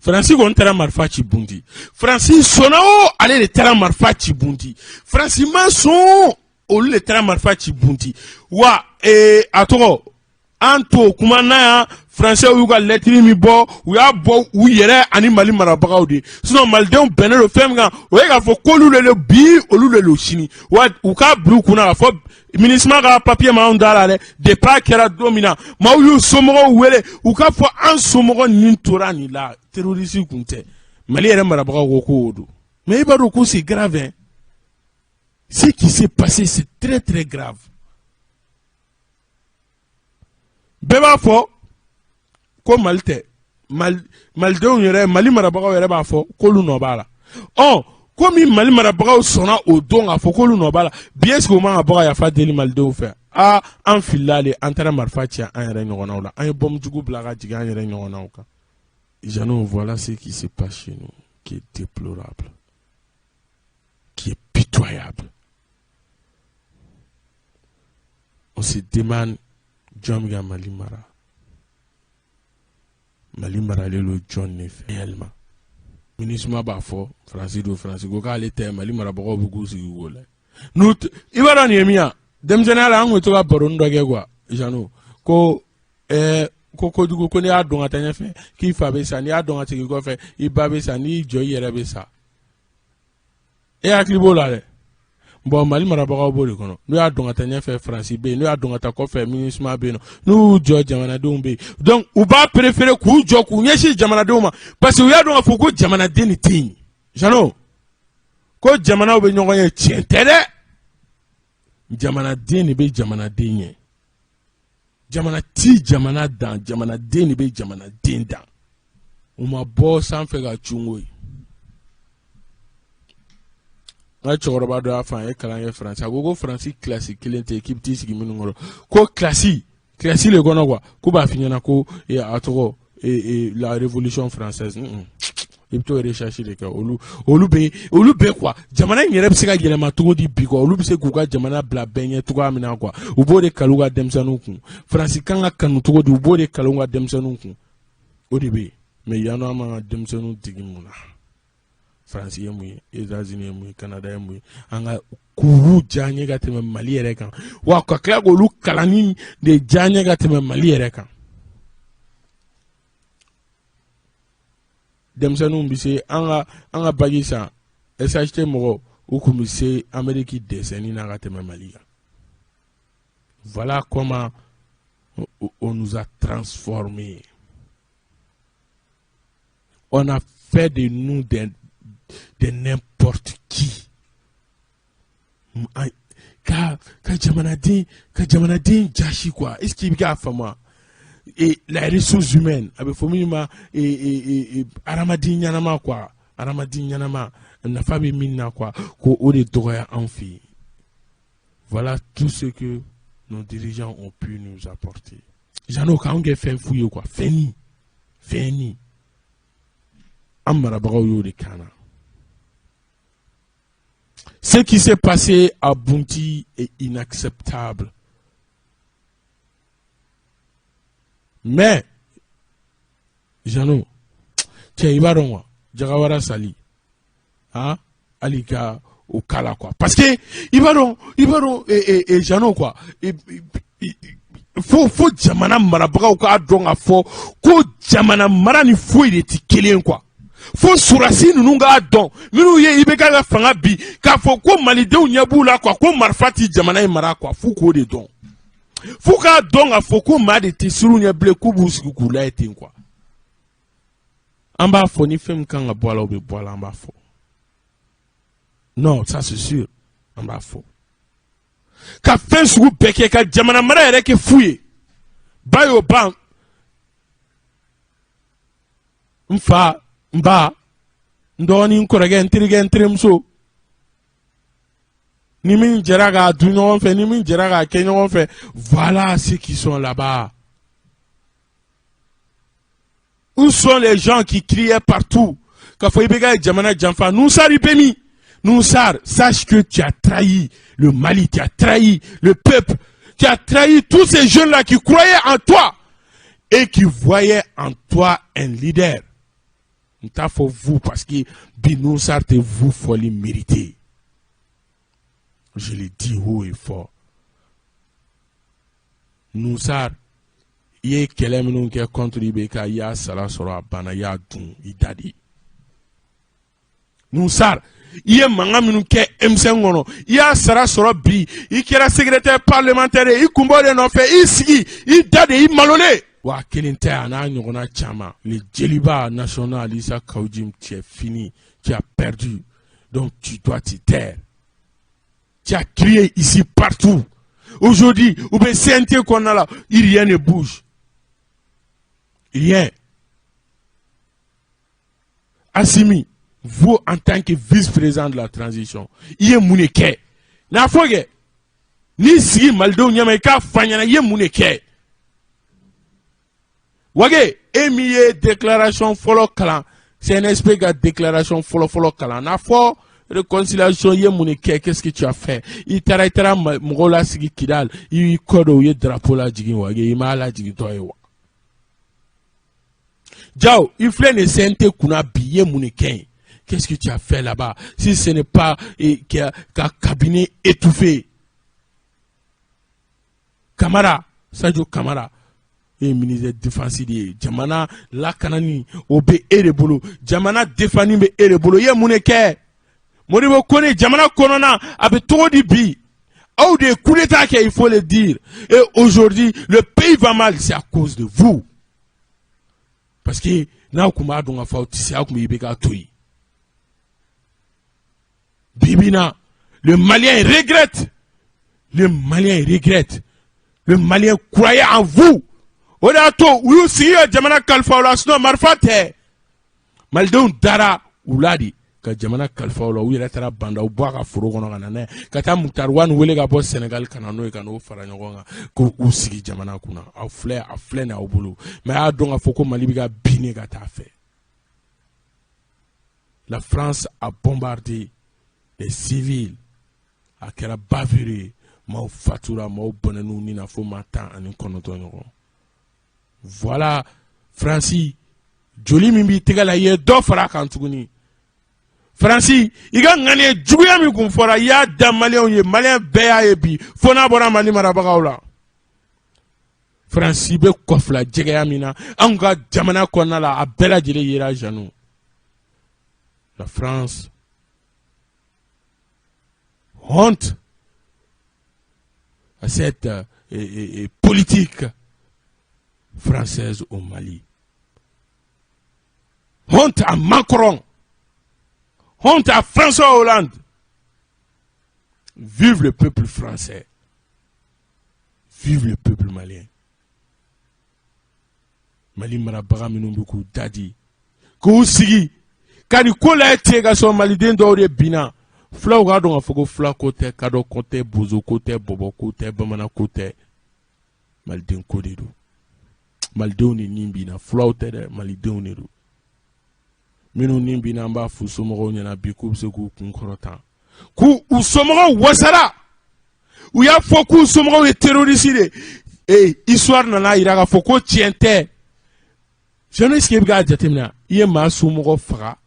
faransi kɔni taara marifa ci bunti faransi sɔnna o ale de taara marifa ci bunti faransi ma sɔn olu de taara marifa ci bunti wa ee a tɔgɔ an t'o kuma na yan faransɛw y'u ka lɛtiri min bɔ u y'a bɔ u yɛrɛ ani mali marabagaw de sinon malidenw bɛnnen don fɛn min kan o ye k'a fɔ k'olu de don bi olu de don sini wa u k'a bila u kunna k'a fɔ MINUSMA ka papiye m'anw da la dɛ depuis a kɛra don min na maaw y'u somɔgɔw wele u k'a fɔ an somɔgɔ nin tora nin la terroriste kun tɛ mali yɛrɛ marabagaw ko k'o don mais i b'a dɔn ko c'est grave hein ce qui s'est passé c'est très très grave bɛɛ b'a fɔ ko mali tɛ malidenw yɛrɛ mali marabagaw yɛrɛ b'a fɔ k'olu nɔ b'a la ɔ komi mali marabagaw sɔnna o don k'a fɔ k'olu nɔ b'a la bi est-ce que u man ka bɔ ka yafa deli malidenw fɛ aa an filila de an taara marifa ci an yɛrɛ ɲɔgɔnnaw la an ye bɔmu jugu bila ka jigin an yɛrɛ ɲɔgɔnnaw kan Jeannot, voilà ce qui se passe chez nous, qui est déplorable, qui est pitoyable. On se demande jɔn bɛ ka Mali mara Mali maralen don jɔn de fɛ réellement MINUSMA b'a fɔ Faransi don Faransi ko k'ale tɛ Mali marabagaw bɛ k'u sigi k'o lajɛ n'u i b'a dɔn nin ye min ye denmisɛnninya la an tun bɛ to ka baroni dɔ kɛ quoi Jeannot ko ɛɛ ko kojugu ko n'i y'a dɔn ka taa ɲɛfɛ k'i fa bɛ sa n'i y'a dɔn ka segin kɔfɛ i ba bɛ sa n'i jɔ i yɛrɛ bɛ sa e hakili b'o la dɛ bon mali marabagaw b'o de kɔnɔ n'u y'a dɔn ka taa ɲɛfɛ faransi bɛ yen n'u y'a dɔn ka taa kɔfɛ MINUSMA bɛ yen nɔ n'u y'u jɔ jamanadenw bɛ yen donc u b'a préférer k'u jɔ k'u ɲɛsin jamanadenw ma parce que u y'a dɔn k'a fɔ ko jamanaden de tɛ yen Jeannot ko jamanaw bɛ ɲɔgɔn ye tiɲɛ tɛ dɛ jamanaden de bɛ jamanaden ɲɛ jamana ti jamana dan jamanaden de bɛ jamanaden dan u ma bɔ sanfɛ ka cun koyi n ka cɛkɔrɔba dɔ y'a fɔ an ye kalan kɛ faransi a ko ko faransi kilasi kelen tɛ yen k'i bɛ t'i sigi minnu kɔrɔ ko kilasi kilasi de kɔnɔ quoi k'u b'a f'i ɲɛna ko a tɔgɔ la révolution française i bɛ t'o recherche de kɛ olu olu bɛ olu bɛ quoi jamana in yɛrɛ bɛ se ka yɛlɛma cogo di bi quoi olu bɛ se k'u ka jamana bila bɛɛ ɲɛ cogoya min na quoi u b'o de kalan u ka denmisɛnninw kun faransi kan ka kanu cogo di u b'o de kalan u ka denmisɛnninw kun o de bɛ yen mais yan nɔ an b'an ka denmisɛnninw dege mun na faransi ye mun ye États-Unis ye mun ye Canada ye mun ye an ka k'olu diya an ye ka tɛmɛ Mali yɛrɛ kan wa ka tila k'olu kalanni de diya an ye ka tɛmɛ Mali yɛrɛ kan denmisɛnninw bɛ se an ka an ka baki san SHT mɔgɔw u tun bɛ se Ameriki dɛsɛni na ka tɛmɛ Mali kan voilà comment on nous a transformés. On a fait de nous des n'importe qui. Ka jamanaden jasi quoi. Est ce que i bɛ k'a faamu? Et la ressource humaine, a bɛ fɔ min ma hadamaden ɲɛnama quoi, hadamaden ɲɛnama nafa bɛ min na quoi, ko o de dɔgɔya anw fɛ yen. Voilà tout ce que nos dirigeants ont pu nous apporter. Jeannot, k'anw kɛ fɛn fu ye quoi, fɛn ni fɛn ni an marabagaw y'o de kan na. Ce qui s'est passé à Bounti est inacceptable. Mais, Jeannot, cɛ, i b'a dɔn wa, Jagawara sali, han, hali ka o kala quoi. Parce que i b'a dɔn Jeannot quoi, fo jamana marabagaw k'a dɔn k'a fɔ ko jamana mara ni foyi de tɛ kelen quoi. Fo surasi ninnu k'a dɔn, minnu ye IBK ka fanga bi, k'a fɔ ko malidenw ɲɛ b'u la quoi, ko marifa ti jamana in mara quoi. F'u k'o de dɔn, f'u k'a dɔn k'a fɔ ko maa de tɛ siran ɲɛ bilen, k'u b'u sigi k'u lajɛ ten quoi. An b'a fɔ, ni fɛn min kan ka bɔ a la, o bɛ bɔ a la. An b'a fɔ, non, ça c'est sûr, an b'a fɔ. Ka fɛn sugu bɛɛ kɛ ka jamana mara yɛrɛ kɛ fu ye, ba y'o ban, n fa, n ba, n dɔgɔnin, n kɔrɔkɛ, n terikɛ, n terimuso, ni min jɛra k'a dun ɲɔgɔn fɛ, ni min jɛra k'a kɛ ɲɔgɔn fɛ, voilà ceux qui sont là-bas. Où sont les gens qui criaient partout k'a fɔ IBK ye jamana janfa? Nusar, i bɛ min? Nusar, sache que tu as trahi le Mali, tu as trahi le peuple, tu as trahi tous ces jeunes-là qui croyaient en toi et qui voyaient en toi un leader. N t'a fɔ vous, parce que bi Nusar tɛ vous fɔli mérité. Je le dis haut et fort. Nusar, i ye kɛlɛ minnu kɛ contre IBK, i y'a sara sɔrɔ, a banna, i y'a dun i da de. Nusar, i ye mankan minnu kɛ M5 kɔnɔ, i y'a sara sɔrɔ bi. I kɛra secrétaire parlementaire ye, i kun b'o de nɔfɛ, i sigi i da de, i malolen wa. Kelen tɛ, a n'a ɲɔgɔnna caman. Le Jeliba national Issa Kaou Djim, tu es fini, tu as perdu, donc tu dois te taire. Tu as crié ici partout. Aujourd'hui, u bɛ CNT kɔnɔna la, rien ne bouge, rien. Assimi, vous, en tant que vice-président de la transition, i ye mun de kɛ? N'a fɔ kɛ n'i sigi malidenw ɲɛma, i k'a f'a ɲɛna, i ye mun de kɛ? Wage, e min ye déclaration fɔlɔ kalan, CNSP ka déclaration fɔlɔ fɔlɔ kalan, n'a fɔ réconciliation, i ye mun de kɛ? Qu'est-ce que tu as fait? I taara mɔgɔw lasigi Kidal, i y'i kɔ don, u ye drapeau lajigin. Wage, i m'a lajigintɔ ye wa? Diaw, i filɛ nin CNT kunna bi, i ye mun de kɛ yen? Qu'est-ce que tu as fait là-bas, si ce n'est pas ka cabinet étouffé? Kamara, Sadio Kamara, e ye ministre de défense de ye, jamana lakanani o bɛ e de bolo, jamana défendni bɛ e de bolo, i ye mun de kɛ? Modibo Kone, jamana kɔnɔna a bɛ cogo di bi? Aw de ye coup d'état kɛ, il faut le dire, et aujourd'hui le pays va mal, c'est à cause de vous, parce que n'aw tun b'a dɔn k'a fɔ aw tɛ se, aw tun bɛ IBK to yen. Bi bi in na, le Malien regrette, le Malien regrette. Le Malien croyait en vous, o de y'a to u y'u sigi ka jamana kalifa u la. Sinon marifa tɛ, malidenw dara u la de ka jamana kalifa u la. U yɛrɛ taara Bah N'Daw bɔ a ka foro kɔnɔ ka na n'a ye, ka taa Moctar Ouane wele ka bɔ Sénégal ka na n'o ye, ka n'o fara ɲɔgɔn kan k'u sigi jamana kunna. Aw filɛ, a filɛ nin aw bolo, mais a y'a dɔn k'a fɔ ko Mali bɛ ka bin de ka taa fɛ. La France a bombardé les civils, a kɛra bavure ye, maaw fatura, maaw bɔnɛn'u ni na fo maa 19 ɲɔgɔn. Voilà, Faransi, joli min b'i tɛgɛ la, i ye dɔ fara a kan tuguni. Faransi, i ka ŋaniya juguya min kun fɔra, i y'a da maliyɛnw ye, maliyɛn bɛɛ y'a ye bi, fo n'a bɔra Mali marabagaw la. Faransi bɛ kɔfila jɛgɛya min na anw ka jamana kɔnɔna la, a bɛɛ lajɛlen yera. Jeannot, la France, honte à cette politique française au Mali. Honte à Macron, honte à François Hollande. Vive le peuple français, vive le peuple malien. Mali marabaga minnu bɛ k'u da di k'u sigi ka nin ko lajɛ ten ka sɔrɔ maliden dɔw de binna, fulaw k'a dɔn k'a fɔ ko fula ko tɛ, kadɔ ko tɛ, bozo ko tɛ, bɔbɔ ko tɛ, bamanan ko tɛ, maliden ko de don. Malidenw de ni binna, fulaw tɛ dɛ, malidenw de don. Minnu ni binna, an b'a f'u somɔgɔw ɲɛna bi k'u bɛ se k'u kun kɔrɔta, k'u u somɔgɔw wasara. U y'a fɔ k'u somɔgɔw ye terroriste de ye. Histoire nana yira k'a fɔ ko tiɲɛ tɛ. Jeune, est-ce que i bɛ k'a jateminɛ? I ye maa somɔgɔ faga,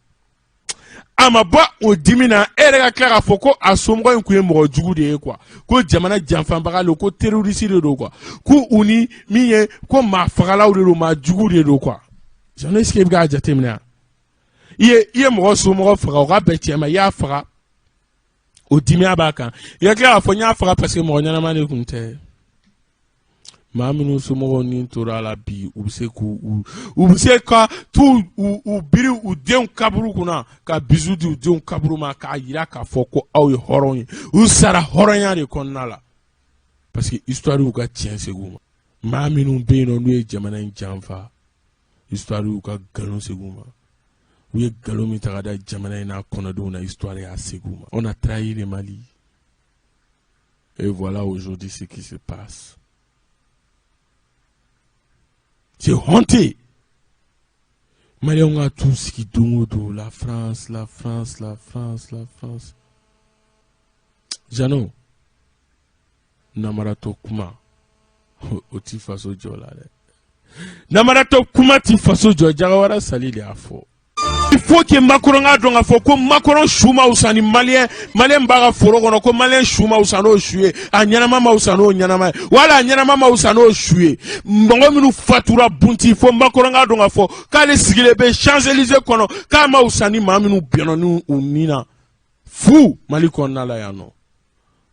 a ma bɔ o dimi na, e yɛrɛ ka tila k'a fɔ ko a somɔgɔ in tun ye mɔgɔ jugu de ye quoi, ko jamana janfabaga don, ko terroriste de don quoi, ko u ni min ye ko maa fagalaw de don, maa jugu de don quoi. Jeune, est-ce que i bɛ k'a jateminɛ? I ye mɔgɔ somɔgɔ faga, o ka bɛn cɛ ma, i y'a faga, o dimiya b'a kan, i ka tila k'a fɔ n y'a faga parce que mɔgɔ ɲɛnama de tun tɛ. Maa minnu somɔgɔw ni tora a la bi, u bɛ se k'u u bɛ se ka t'u u biri u denw kaburu kunna, ka bisou di u denw kaburu ma, k'a yira k'a fɔ ko aw ye hɔrɔn ye. U sara hɔrɔnya de kɔnɔna la, parce que histoire y'u ka tiɲɛ segin u ma. Maa minnu bɛ yen nɔ, n'u ye jamana in janfa, histoire y'u ka nkalon segin u ma. U ye nkalon min ta ka da jamana in n'a kɔnɔdenw na, histoire y'a segin u ma. On a trahi le Mali et voilà aujourd'hui ce qui se passe. C'est honteux. Maliyɛnw ka t'u sigi don o don, la France, la France, la France, la France. Jano, namaratɔ kuma o ti faso jɔ la dɛ, namaratɔ kuma ti faso jɔ. Jagawara Sali de y'a fɔ. Il faut que Macron ka dɔn k'a fɔ ko Macron su ma wusa ni maliyɛn, maliyɛn b'a ka foro kɔnɔ, ko maliyɛn su ma wusa n'o su ye, a ɲɛnama ma wusa n'o ɲɛnama ye, wala a ɲɛnama ma wusa n'o su ye. Mɔgɔ minnu fatura Bunti, fo Macron ka dɔn k'a fɔ k'ale sigilen bɛ Champs-Élysées kɔnɔ, k'a ma wusa ni maa minnu bɔnna n'u u ni na fu Mali kɔnɔna la yan nɔ.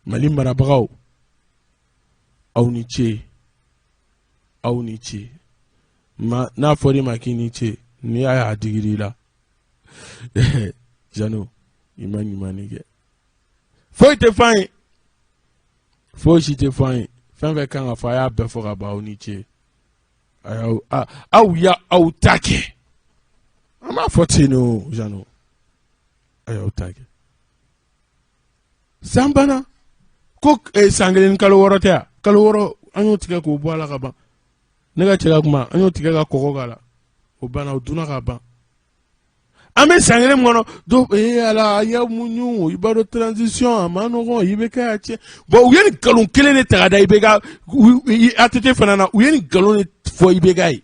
Mali marabagaw, aw ni ce, aw ni ce. Ma n'a fɔra i ma k'i ni ce, n'i y'a ye a digir'i la, Jano, i ma ɲuman kɛ. Foyi tɛ f'an ye, foyi si tɛ f'an ye. Fɛn fɛn kan ka fɔ, a y'a bɛɛ fɔ ka ban. Aw ni ce, aw ya aw ta kɛ. An b'a fɔ ten o, Jano, a y'aw ta kɛ. San banna ko san 1 ni kalo 6 tɛ yan. Kalo 6, an y'o tigɛ k'o bɔ a la ka ban. Ne ka cɛ ka kuma, an y'o tigɛ ka kɔgɔ k'a la, o banna, o dunna ka ban. An bɛ san 1 min kɔnɔ, dɔw ee ala, a y'a muɲu, i b'a dɔn transition a ma nɔgɔn, i bɛ kɛ a tiɲɛ. Bon, u ye nin nkalon kelen de ta ka da IBK, ATT fana na. U ye nin nkalon de fɔ IBK ye.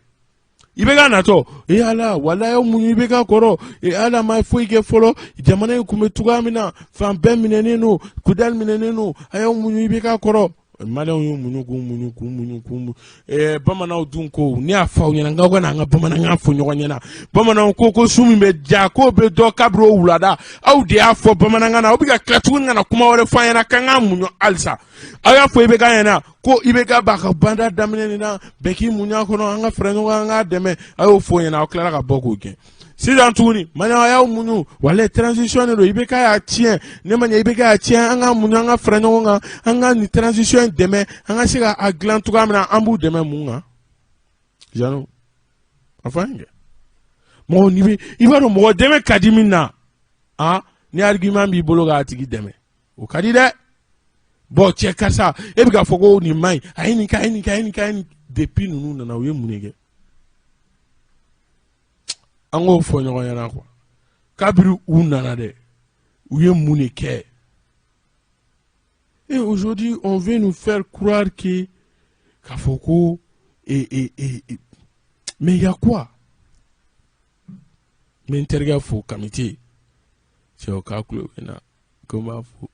IBK natɔ, ee ala, wala y'aw muɲu IBK kɔrɔ, ee ala ma foyi kɛ fɔlɔ, jamana in kun bɛ cogoya min na, fan bɛɛ minɛnen don, Kudali minɛnen don, a y'aw muɲu IBK kɔrɔ. Maliyɛnw y'u muɲu, k'u muɲu, k'u muɲu, k'u muɲu. Bamananw dun ko, ne y'a fɔ aw ɲɛna k'aw ka na an ka bamanankan fɔ ɲɔgɔn ɲɛna. Bamananw ko su min bɛ ja, k'o bɛ dɔn kabiri o wulada. Aw de y'a fɔ bamanankan na, aw bɛ ka tila tuguni ka na kuma wɛrɛ fɔ an ɲɛna k'an k'an muɲu halisa. Aw y'a fɔ IBK ɲɛna ko IBK b'a ka banda daminɛ nin na, bɛɛ k'i muɲu a kɔnɔ, an ka fara ɲɔgɔn kan, an k'a dɛmɛ. A y'o fɔ o ɲɛna, aw tilara ka bɔ k'o gɛn. Sisan tuguni, maliyɛnw, a y'aw muɲu, walayi transition de don, IBK y'a tiɲɛ. Ne ma ɲɛ, IBK y'a tiɲɛ, an k'a muɲu, an ka fara ɲɔgɔn kan, an ka nin transition in dɛmɛ, an ka se ka a dilan cogoya min na. An b'u dɛmɛ mun kan? Jano, a fɔ an ye kɛ mɔgɔ n'i bɛ, i b'a dɔn mɔgɔ dɛmɛ ka di min na, ah, ni argument b'i bolo k'a tigi dɛmɛ, o ka di dɛ. Bon, cɛ karisa, e bɛ k'a fɔ ko nin man ɲi, a ye nin kɛ, a ye nin kɛ, a ye nin kɛ, a ye nin. Depuis ninnu nana, u ye mun de kɛ? An k'o fɔ ɲɔgɔn ɲɛna quoi. Kabiri u nana dɛ, u ye mun de kɛ? Et aujourd'hui, on veut nous faire croire que k'a fɔ ko et mais il y a quoi? N bɛ n terikɛ fo, Kamite cɛ, o k'a tulo bɛ n na ko n b'a fo.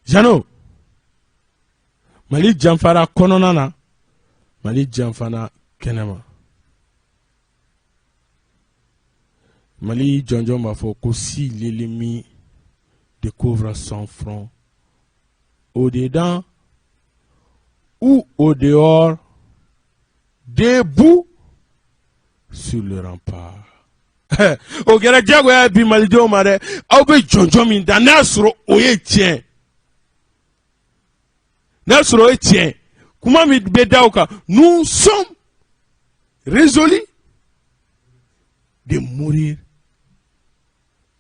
Jano, Mali janfara kɔnɔna na, Mali janfana kɛnɛma. Mali jɔnjɔn b'a fɔ ko si l'ennemi découvre son front au dedans ou au dehors, debout. sur le rempart. O kɛra diyagoya ye bi malidenw ma dɛ. Aw bɛ jɔnjɔn min da, n'a y'a sɔrɔ o ye tiɲɛ, n'a y'a sɔrɔ o ye tiɲɛ, kuma min bɛ da o kan, nous sommes résolus de mourir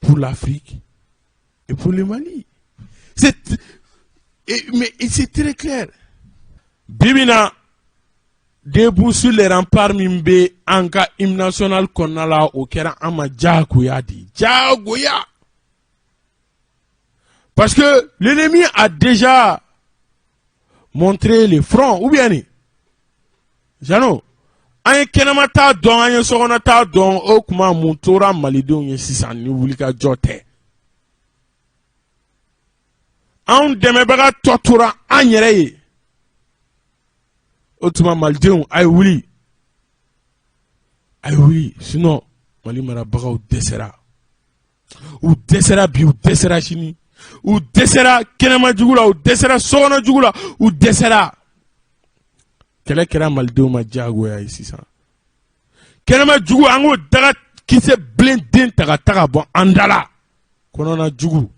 pour l'Afrique et pour le Mali. C'est, mais c'est très clair. Bi bi na, debout sur les remparts min bɛ an ka hymne national kɔnɔna la, o kɛra an ma diyagoya de ye, diyagoya. Parce que l'ennemi a déjà montré le front, ou bien ni Jano, an ye kɛnɛma t'a dɔn, an ye sokɔnɔ t'a dɔn. O kuma, mun tora malidenw ye sisan ni wulikajɔ tɛ? Anw dɛmɛbaga tɔ tora an yɛrɛ ye. O tuma, malidenw, a ye wuli, a ye wuli, sinon Mali marabagaw dɛsɛra. U dɛsɛra bi, u dɛsɛra sini, u dɛsɛra kɛnɛma jugu la, u dɛsɛra sokɔnɔ jugu la, u dɛsɛra. Kɛlɛ kɛra malidenw ma diyagoya ye sisan. Kɛnɛma jugu, an k'o daga kisɛ bilen den ta ka ta ka bɔ an da la. Kɔnɔna jugu,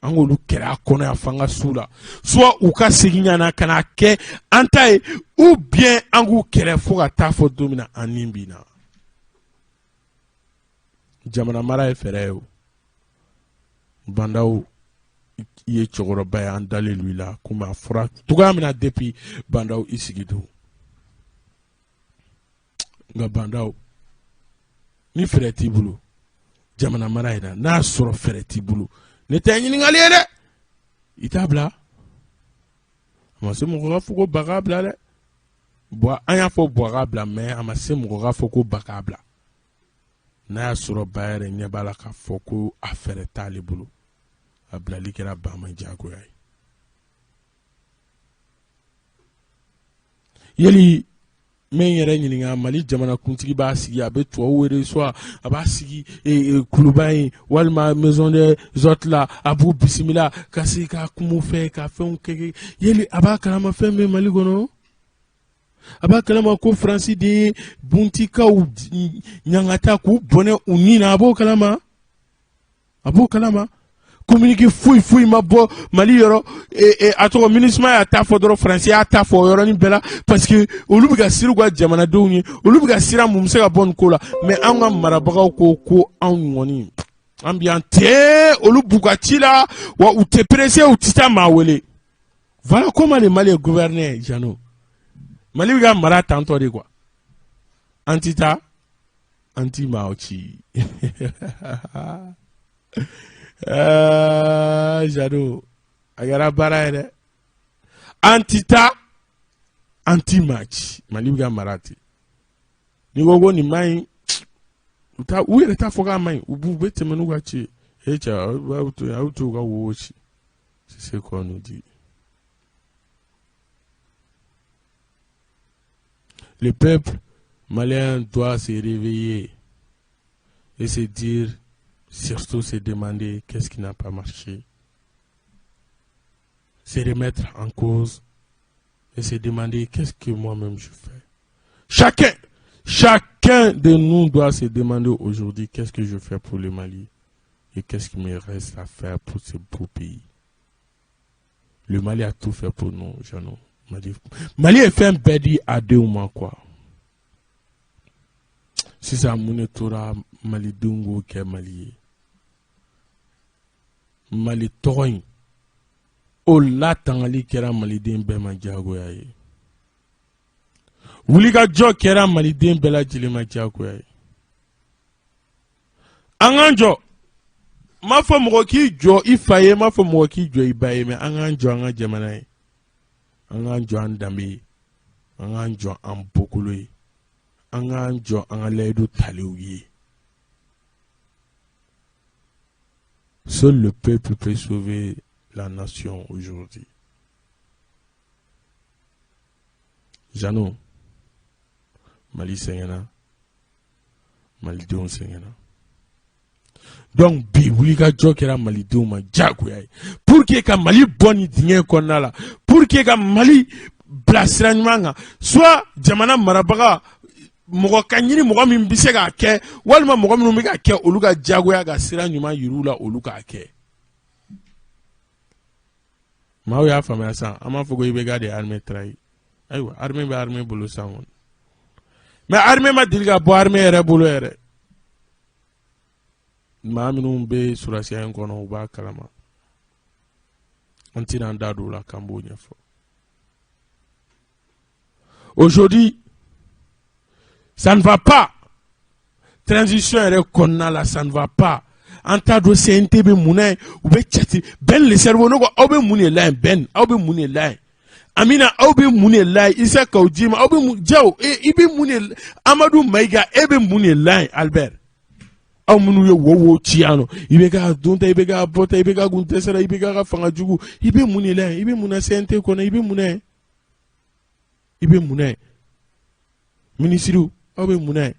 an k'olu kɛlɛ a kɔnɔ yan f'an ka s'u la. Soit u ka segin ka na ka na kɛ an ta ye, ou bien an k'u kɛlɛ fo ka taa fɔ don min na an ni bin na. Jamana mara ye fɛɛrɛ ye. O Bah N'Daw, i ye cɛkɔrɔba ye, an dalen don i la. Komi a fɔra cogoya min na depuis Bah N'Daw i sigi don, nka Bah N'Daw, ni fɛɛrɛ t'i bolo jamana mara in na, n'a sɔrɔ fɛɛrɛ t'i bolo, ne tɛ ɲininkali ye dɛ, i t'a bila. A ma se mɔgɔ ka fɔ ko ba k'a bila dɛ. Bɔn, an y'a fɔ Buwa k'a bila, mais a ma se mɔgɔ k'a fɔ ko ba k'a bila. N'a y'a sɔrɔ ba yɛrɛ ɲɛ b'a la k'a fɔ ko a fɛɛrɛ t'ale bolo, a bilali kɛra ba ma diyagoya ye. Yali n bɛ n yɛrɛ ɲininka, Mali jamanakuntigi b'a sigi, a bɛ tubabu wele, soit a b'a sigi kuluba in walima maison des hôtes la, a b'u bisimila ka se ka kuma u fɛ, ka fɛnw kɛ. Yali a b'a kalama fɛn bɛ Mali kɔnɔ? A b'a kalama ko Faransi de ye Buntikaw ɲangata k'u bɔnɛ u ni na? A b'o kalama? A b'o kalama? Communiqué foyi foyi ma bɔ Mali yɔrɔ. A tɔgɔ, MINUSMA y'a ta fɔ dɔrɔn, Faransi y'a ta fɔ o yɔrɔnin bɛɛ la, parce que olu bɛ ka siran u ka jamanadenw ye, olu bɛ ka siran mun bɛ se ka bɔ nin ko la. Mais an ka marabagaw ko ko anw kɔni, an bɛ yan ten, olu b'u ka ci la, wa u tɛ pressé, u tɛ taa maa wele. Voilà comment le Mali est gouverné, Jano. Mali bɛ ka mara tantɔ de quoi. An ti taa, an ti maaw ci. Jano, a kɛra baara ye dɛ. An ti taa, an ti maa ci. Mali bɛ ka mara ten. N'i ko ko nin man ɲi, u t'a, u yɛrɛ t'a fɔ k'a man ɲi, u b'u bɛ tɛmɛ n'u ka ci ye. E cɛ, aw to yen, aw t'u ka wo ci. C'est ce qu'on nous dit. Le peuple malien doit se réveiller et se dire, surtout se demander qu'est-ce qui n'a pas marché. Se remettre en cause et se demander qu'est-ce que moi-même je fais. Chacun, chacun de nous doit se demander aujourd'hui qu'est-ce que je fais pour le Mali et qu'est-ce qu'il me reste à faire pour ce beau pays. Le Mali a tout fait pour nous, Jeannot. Mali, Mali ye fɛn bɛɛ di a denw ma quoi. Sisan, mun de tora malidenw k'o kɛ Mali ye? Mali tɔgɔ in, o latangali kɛra maliden bɛɛ ma diyagoya ye. Wulikajɔ kɛra maliden bɛɛ lajɛlen ma diyagoya ye. An k'an jɔ. N m'a fɔ mɔgɔ k'i jɔ i fa ye, n m'a fɔ mɔgɔ k'i jɔ i ba ye, mais an k'an jɔ an ka jamana ye, an k'an jɔ an danbe ye, an k'an jɔ an bɔkolo ye, an k'an jɔ an ka layidu talenw ye. Seul le peuple peut sauver la nation aujourd'hui. Jeannot, Mali sɛgɛnna, malidenw sɛgɛnna. Donc bi, wulikajɔ kɛra malidenw ma diyagoya ye pour que ka Mali bɔ nin dingɛ kɔnɔna la, pour que ka Mali bila sira ɲuman kan. Soit jamana marabaga mɔgɔ ka ɲini mɔgɔ min bɛ se k'a kɛ walima mɔgɔ minnu bɛ k'a kɛ, olu ka jagoya ka sira ɲuman yir'u la, olu k'a kɛ. Maaw y'a faamuya sisan. An b'a fɔ ko IBK de ye armée trahi. Ayiwa, armée bɛ armée bolo sisan kɔni, mais armée ma deli ka bɔ armée yɛrɛ bolo yɛrɛ. Maa minnu bɛ sɔrɔdasiya in kɔnɔ, u b'a kalama. An tɛna an da don o la k'an b'o ɲɛfɔ. Aujourd'hui, ça ne va pas. Transition yɛrɛ kɔnɔna la, ça ne va pas. An t'a dɔn CNT bɛ mun na yen, u bɛ jate. Ben le cerveau, ne ko aw bɛ mun de la yen? Ben, aw bɛ mun de la yen? Amina, aw bɛ mun de la yen? Isa Kaw Jim, aw bɛ mun? Jaw, i bɛ mun de? Amadu Mayiga, e bɛ mun de la yen? Albert, aw minnu ye wo wo ci yan nɔ, i bɛ ka don ta, i bɛ ka bɔ ta, i bɛ ka kun dɛsɛra, i bɛ ka fanga jugu, i bɛ mun de la yen? I bɛ mun na CNT kɔnɔ? I bɛ mun na yen? I bɛ mun na yen? Minisiriw, aw bɛ mun na yen?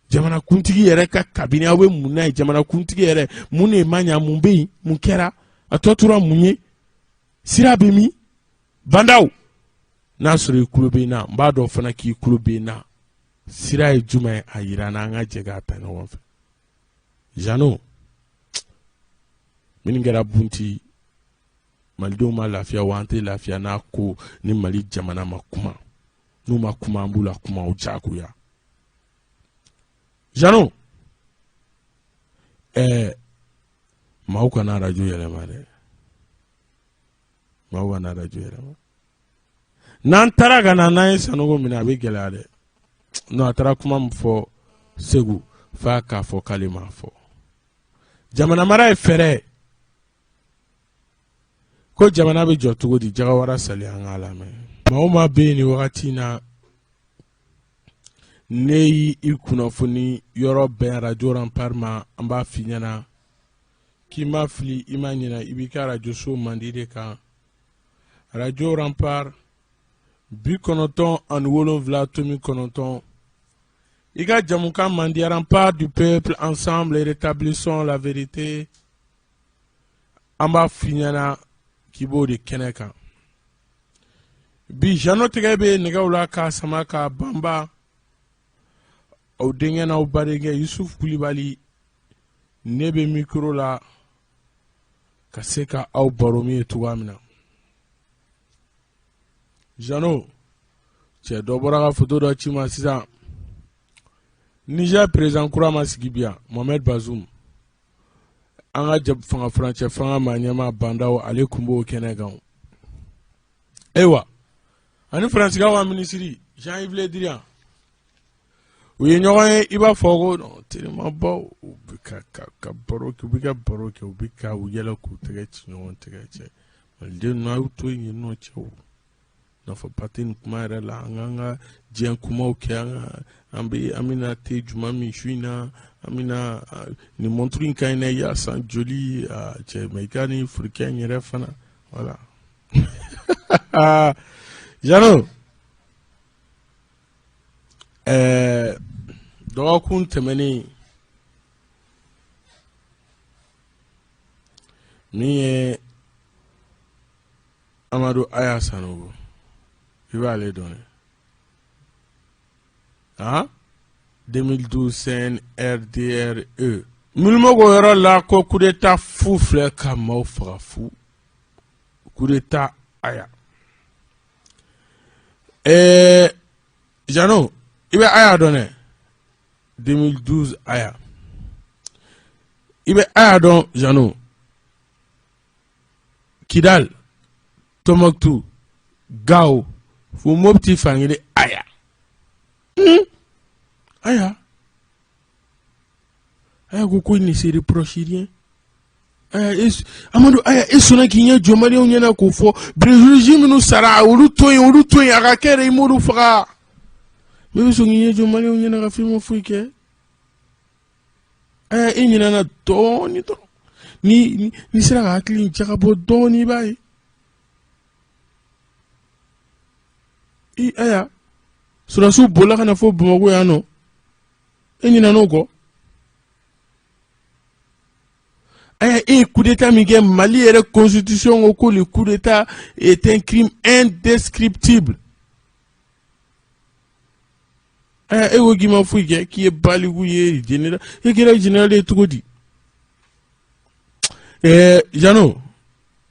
Jamanakuntigi yɛrɛ ka kabini, aw bɛ mun na yen? Jamanakuntigi yɛrɛ, mun de ma ɲa? Mun bɛ yen? Mun kɛra? A tɔ tora mun ye? Sira bɛ min? Bandaw, n'a sɔrɔ i tulo bɛ n na, n b'a dɔn fana k'i tulo bɛ n na. Sira ye jumɛn ye? A yira n na, an ka jɛ k'a ta ɲɔgɔn fɛ. Jano, minnu kɛra Bunti, malidenw ma lafiya wa an tɛ lafiya n'a ko ni Mali jamana ma kuma. N'u ma kuma, an b'u la kuma o jagoya. Jano, maaw kana arajo yɛlɛma dɛ, maaw kana arajo yɛlɛma. N'an taara ka na n'an ye Sanogo minɛ, a bɛ gɛlɛya dɛ. Non, a taara kuma min fɔ Segu, f'a k'a fɔ k'ale m'a fɔ. Jamana mara ye fɛɛrɛ ye ko jamana bɛ jɔ cogo di? Jagawara sali, an k'a lamɛn. Maa o maa bɛ yen nin wagati in na, ne y'i kunnafoni yɔrɔ bɛn arajo Rempart ma, an b'a f'i ɲɛna k'i ma fili, i ma ɲinɛ, i b'i ka arajoso mandi de kan, arajo Rempart 97.9, i ka jamukan mandi, Rempart du peuple, ensemble rétablissons la vérité. An b'a f'i ɲɛna k'i b'o de kɛnɛ kan bi. Jano tɛgɛ bɛ nɛgɛw la k'a sama k'a banba. Aw denkɛ n'aw badenkɛ Yusuf Kulibali, ne bɛ mikoro la ka se ka aw baro min ye cogoya min na. Jano, cɛ dɔ bɔra ka foto dɔ ci ma sisan. Niger président kura ma sigi bi yan, Mohamed Bazoum. An ka fanga furancɛ fanga maa ɲɛmaa Bandaw, ale tun b'o kɛnɛ kan. Ayiwa, ani Faransikaw ka minisiri Jean-Yves Le Drian, u ye ɲɔgɔn ye. I b'a fɔ ko terimabaw, u bɛ ka baro kɛ, u bɛ ka baro kɛ, u bɛ ka u yɛlɛ k'u tɛgɛ ci ɲɔgɔn tɛgɛ cɛ. Maliden ninnu, a y'u to yen nɔ. Cɛw, nafaba tɛ nin kuma yɛrɛ la. An k'an ka diɲɛ kumaw kɛ. An ka an bɛ an bɛna te juma min su in na, an bɛna nin montre in ka ɲi dɛ, i y'a san joli cɛ? Mais i ka nin furukɛ in yɛrɛ fana, voilà. Jano, dɔgɔkun tɛmɛnen, min ye Amadu Aya Sanogo, i b'ale dɔn dɛ. Han, 2012 CNRDRE Milimo ko yɔrɔ la ko coup d'état fu filɛ ka maaw faga fu. Coup d'état Aya. Jano, i bɛ Aya dɔn dɛ. 2012 Aya, i bɛ Aya dɔn Jano. Kidal, Tombouctou, Gao, fo Mopti fankelen. Aya, Aya, Aya ko il ne se reproche rien. Aya, Amadu Aya, e sɔnna k'i ɲɛ jɔ maliyɛnw ɲɛna k'o fɔ. Béret minnu sara, olu to yen, olu to yen, a ka kɛ yɛrɛ, i m'olu faga. Ne bɛ sɔn k'i ɲɛ jɔ maliyɛnw ɲɛna ka fɛn ma foyi kɛ. Aya, e ɲinɛna dɔɔni dɔrɔn. Ni n'i sera ka hakili jagabɔ dɔɔni, i b'a ye. I Aya, sɔrɔdasiw bolila ka na fo Bamakɔ yan nɔ, e ɲinɛn'o kɔ. Aya, e ye coup d'état min kɛ, Mali yɛrɛ constitution ko ko le coup d'état est un crime indescriptible. Ɛ, e ko k'i ma foyi kɛ, k'i ye baliku ye, général, e kɛra général ye cogo di? Ɛɛ Jano,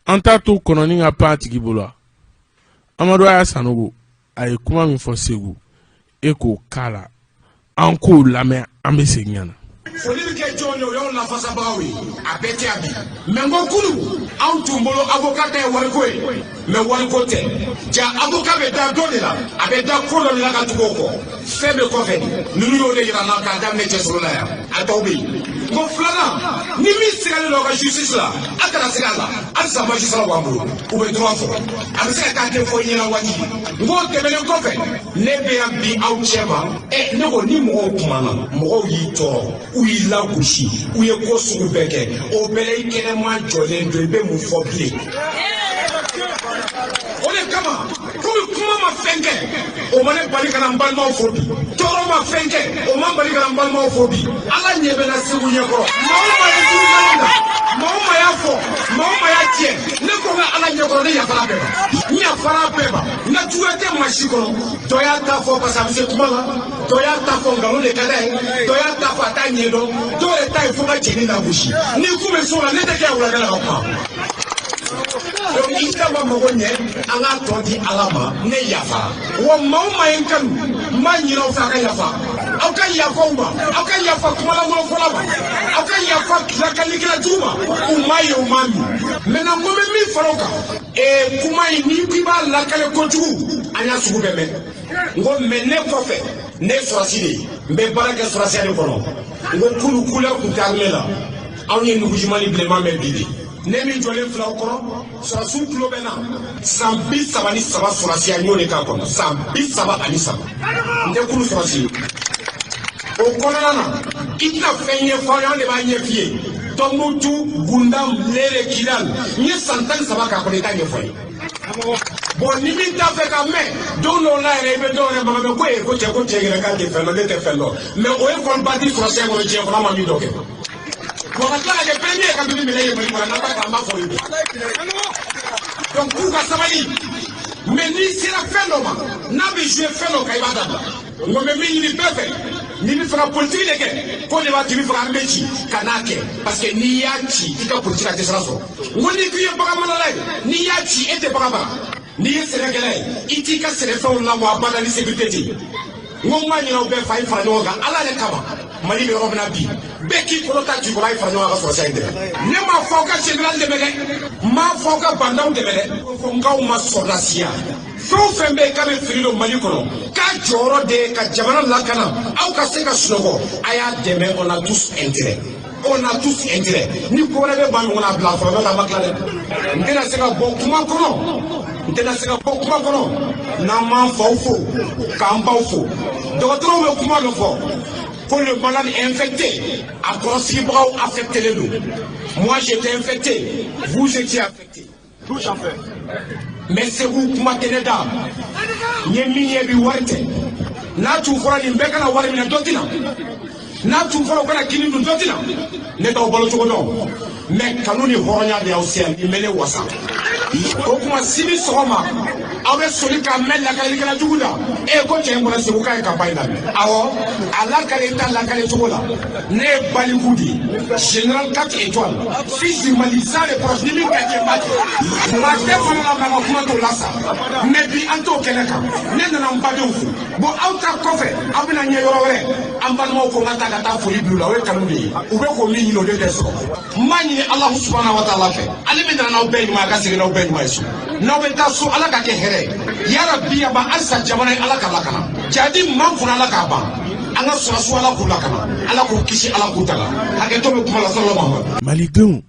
an t'a to kɔnɔni ka pan a tigi bolo wa? Amadu Aya Sanogo, a ye kuma min fɔ Segu, e k'o k'a la, an k'o lamɛn, an bɛ segin ka na. Foli bɛ kɛ jɔn ye? O y'anw lafasabagaw ye. A bɛɛ tɛ yan bi, mais n ko kunu anw tun bolo avocat ta ye wariko ye, mais wariko tɛ. Ja avocat bɛ da dɔ de la, a bɛ da ko dɔ de la ka tugu o kɔ, fɛn bɛ kɔfɛ. Ninnu y'o de yira n na k'a daminɛ Cɛsoro la yan, a tɔw bɛ yen. N ko filanan, ni min sigalen don aw ka justice la, a kana siga a la. Halisa magistrat b'an bolo, u bɛ droit fɔ, a bɛ se ka k'a tɛ fɔ i ɲɛna waati. N k'o tɛmɛnen kɔfɛ, ne bɛ yan bi aw cɛ ma. Ɛ, ne ko ni mɔgɔw kumana, mɔgɔw y'i tɔɔrɔ, u y'i lagosi, u ye ko sugu bɛɛ kɛ, o bɛɛ la i kɛnɛma jɔlen don, i bɛ mun fɔ bilen? O de kama, komi kuma ma fɛn kɛ, o ma ne bali ka na n balimaw fo bi. Tɔɔrɔ ma fɛn kɛ, o ma n bali ka na n balimaw fo bi. Ala ɲɛ bɛ n na Segu ɲɛkɔrɔ. Maa o maa ye juguman da, maa o maa y'a fɔ, maa o maa y'a tiɲɛ, ne ko n ka Ala ɲɛkɔrɔ, ne yafara bɛɛ ma, n yafara bɛɛ ma. N ka juguya tɛ maa si kɔnɔ. Dɔ y'a ta fɔ parce que a bɛ se kuma la, dɔ y'a ta fɔ nkalon de ka d'a ye, dɔ y'a ta fɔ a t'a ɲɛdɔn, dɔw yɛrɛ ta ye fo ka cɛnin lagosi. Ni kun bɛ so la, ne tɛ kɛ wulakɛ la ka kuma. Donc i ta ma mago ɲɛ, an k'a tɔ di Ala ma. Ne yafara wa. Maa o maa ye n kanu, n b'a ɲini aw fɛ, a ka yafa, aw ka yafa u ma, aw ka yafa kumalankolonfɔla ma, aw ka yafa lakalikɛla jugu ma. U m'a ye, u m'a min. Maintenant, n ko n bɛ min fara o kan, ee, kuma in, n'i ko i b'a lakale kojugu, an y'a sugu bɛɛ mɛn. N ko mais ne kɔfɛ, ne ye sɔrɔsi de ye, n bɛ baara kɛ sɔrɔsiya de kɔnɔ. N ko kunu couleur tun tɛ armée la, anw ye nugujima ni bilenman mɛn. Bi de, ne min jɔlen filɛ aw kɔrɔ, sɔrɔsiw tulo bɛ n na. San 33 sɔrɔsiya, n y'o de k'a kɔnɔ, san 33. N tɛ kulu sɔrɔsi ye. O kɔnɔna na, i tɛna fɛn ɲɛfɔ an ye, anw de b'a ɲɛf'i ye. Tɔnbukutu, Gundam, Lere, Kidal, n ye san 13 k'a kɔnɔ, i t'a ɲɛfɔ n ye. Bon, ni min t'a fɛ ka mɛn, don dɔw la yɛrɛ, i bɛ dɔw yɛrɛ mankan mɛn ko ee, ko cɛ, ko cɛ yɛrɛ k'a tɛ fɛn dɔn. Ne tɛ fɛn dɔn, mais o ye kɔni ba di sɔrɔsiya kɔnɔ diɲɛ kɔnɔ, an ma min dɔ kɛ. Wa ka tila ka kɛ premier ka dumuni minɛ ye Mali kɔnɔ, n'an b'a kɛ, an b'a fɔ ye. Donc k'u ka sabali, mais n'i sera fɛn dɔ ma, n'a bɛ jouer fɛn dɔ kan, i b'a dabila. N ko n bɛ min ɲini bɛɛ fɛ, n'i bɛ fɛ ka politique de kɛ, ko de b'a to i bɛ fɛ ka armée ci, ka n'a kɛ, parce que n'i y'a ci, i ka politique a tɛ sira sɔrɔ. N ko n'i k'i ye bagan marala ye, n'i y'a ci, e tɛ bagan mara. N'i ye sɛnɛkɛla ye, i t'i ka sɛnɛfɛnw lamɔ abada ni sécurité tɛ yen. N ko n b'a ɲini aw bɛɛ fɛ, a ye fara ɲɔgɔn kan Ala yɛrɛ kama. Mali bɛ yɔrɔ min na bi, bɛɛ k'i kɔnɔ ta k'i kɔrɔ, a ye fara ɲɔgɔn kan ka sɔrɔsiya in dɛmɛ. Ne m'a fɔ aw ka général dɛmɛ dɛ, n m'a fɔ aw ka bandaw dɛmɛ dɛ, fo n k'aw ma sɔrɔdasiya. Fɛn o fɛn bɛ yen k'a bɛ fili don Mali kɔnɔ, k'a jɔyɔrɔ de ye ka jamana lakana, aw ka se ka sunɔgɔ, a y'a dɛmɛ. On a tous intérêt, on a tous intérêt. Ni ko wɛrɛ bɛ maa min kɔnɔ, a bila fɔlɔ, n'o tɛ an ma tila dɛ. N tɛna se ka bɔ kuma kɔnɔ, n tɛna se ka bɔ kuma kɔnɔ n'an m'an faw fo, k'an baw fo. Dɔgɔtɔrɔw bɛ kuma dɔ fɔ ko le malade est infecté, a kɔrɔsigibagaw affecté don. Moi, j'étais infecté, vous étiez affecté. Mais Segu, kuma tɛ ne da. N ye min ye bi, wari tɛ. N'a tun fɔra nin bɛɛ kana wari minɛ, dɔ tɛ na. N'a tun fɔra u kana kini dun, dɔ tɛ na. Ne t'aw balo cogo dɔn, mais kanu ni hɔrɔnya de y'aw se yan. Nin bɛ ne wasa. O tuma, sini sɔgɔma, aw bɛ soli k'a mɛn lakalikɛla jugu la, e ko cɛ in bɔra Segu k'a ye campagne daminɛ. Awɔ, a lakale ta lakale cogo la. Ne ye baliku de ye, général 4 étoiles, fils du Mali sans reproche. Ni min ka jɛ, b'a kɛ. Maa tɛ fana la, maa ka kuma t'o la sa. Mais bi, an t'o kɛnɛ kan. Ne nana n badenw fo. Bon, aw ta kɔfɛ, aw bɛna ɲɛ yɔrɔ wɛrɛ. An balimaw ko n ka taa ka taa foli bila u la. O ye kanu de ye. U bɛ k'o min ɲini, o de tɛ sɔrɔ. N b'a ɲini Alahu subahana wa taala fɛ, ale min nana n'aw bɛɛ ɲuman, a ka segin n'aw bɛɛ ɲuman ye so. N'aw bɛ taa so, Ala ka kɛ hɛrɛ ye yarabi. A ban halisa, jamana ye, Ala ka lakana. Jadi man kunna, Ala k'a ban. An ka sɔrɔsiw, Ala k'u lakana, Ala k'u kisi, Ala k'u tanga. Hakɛto bɛ kuma la. Sɔrɔ Mahamadu. Malidenw,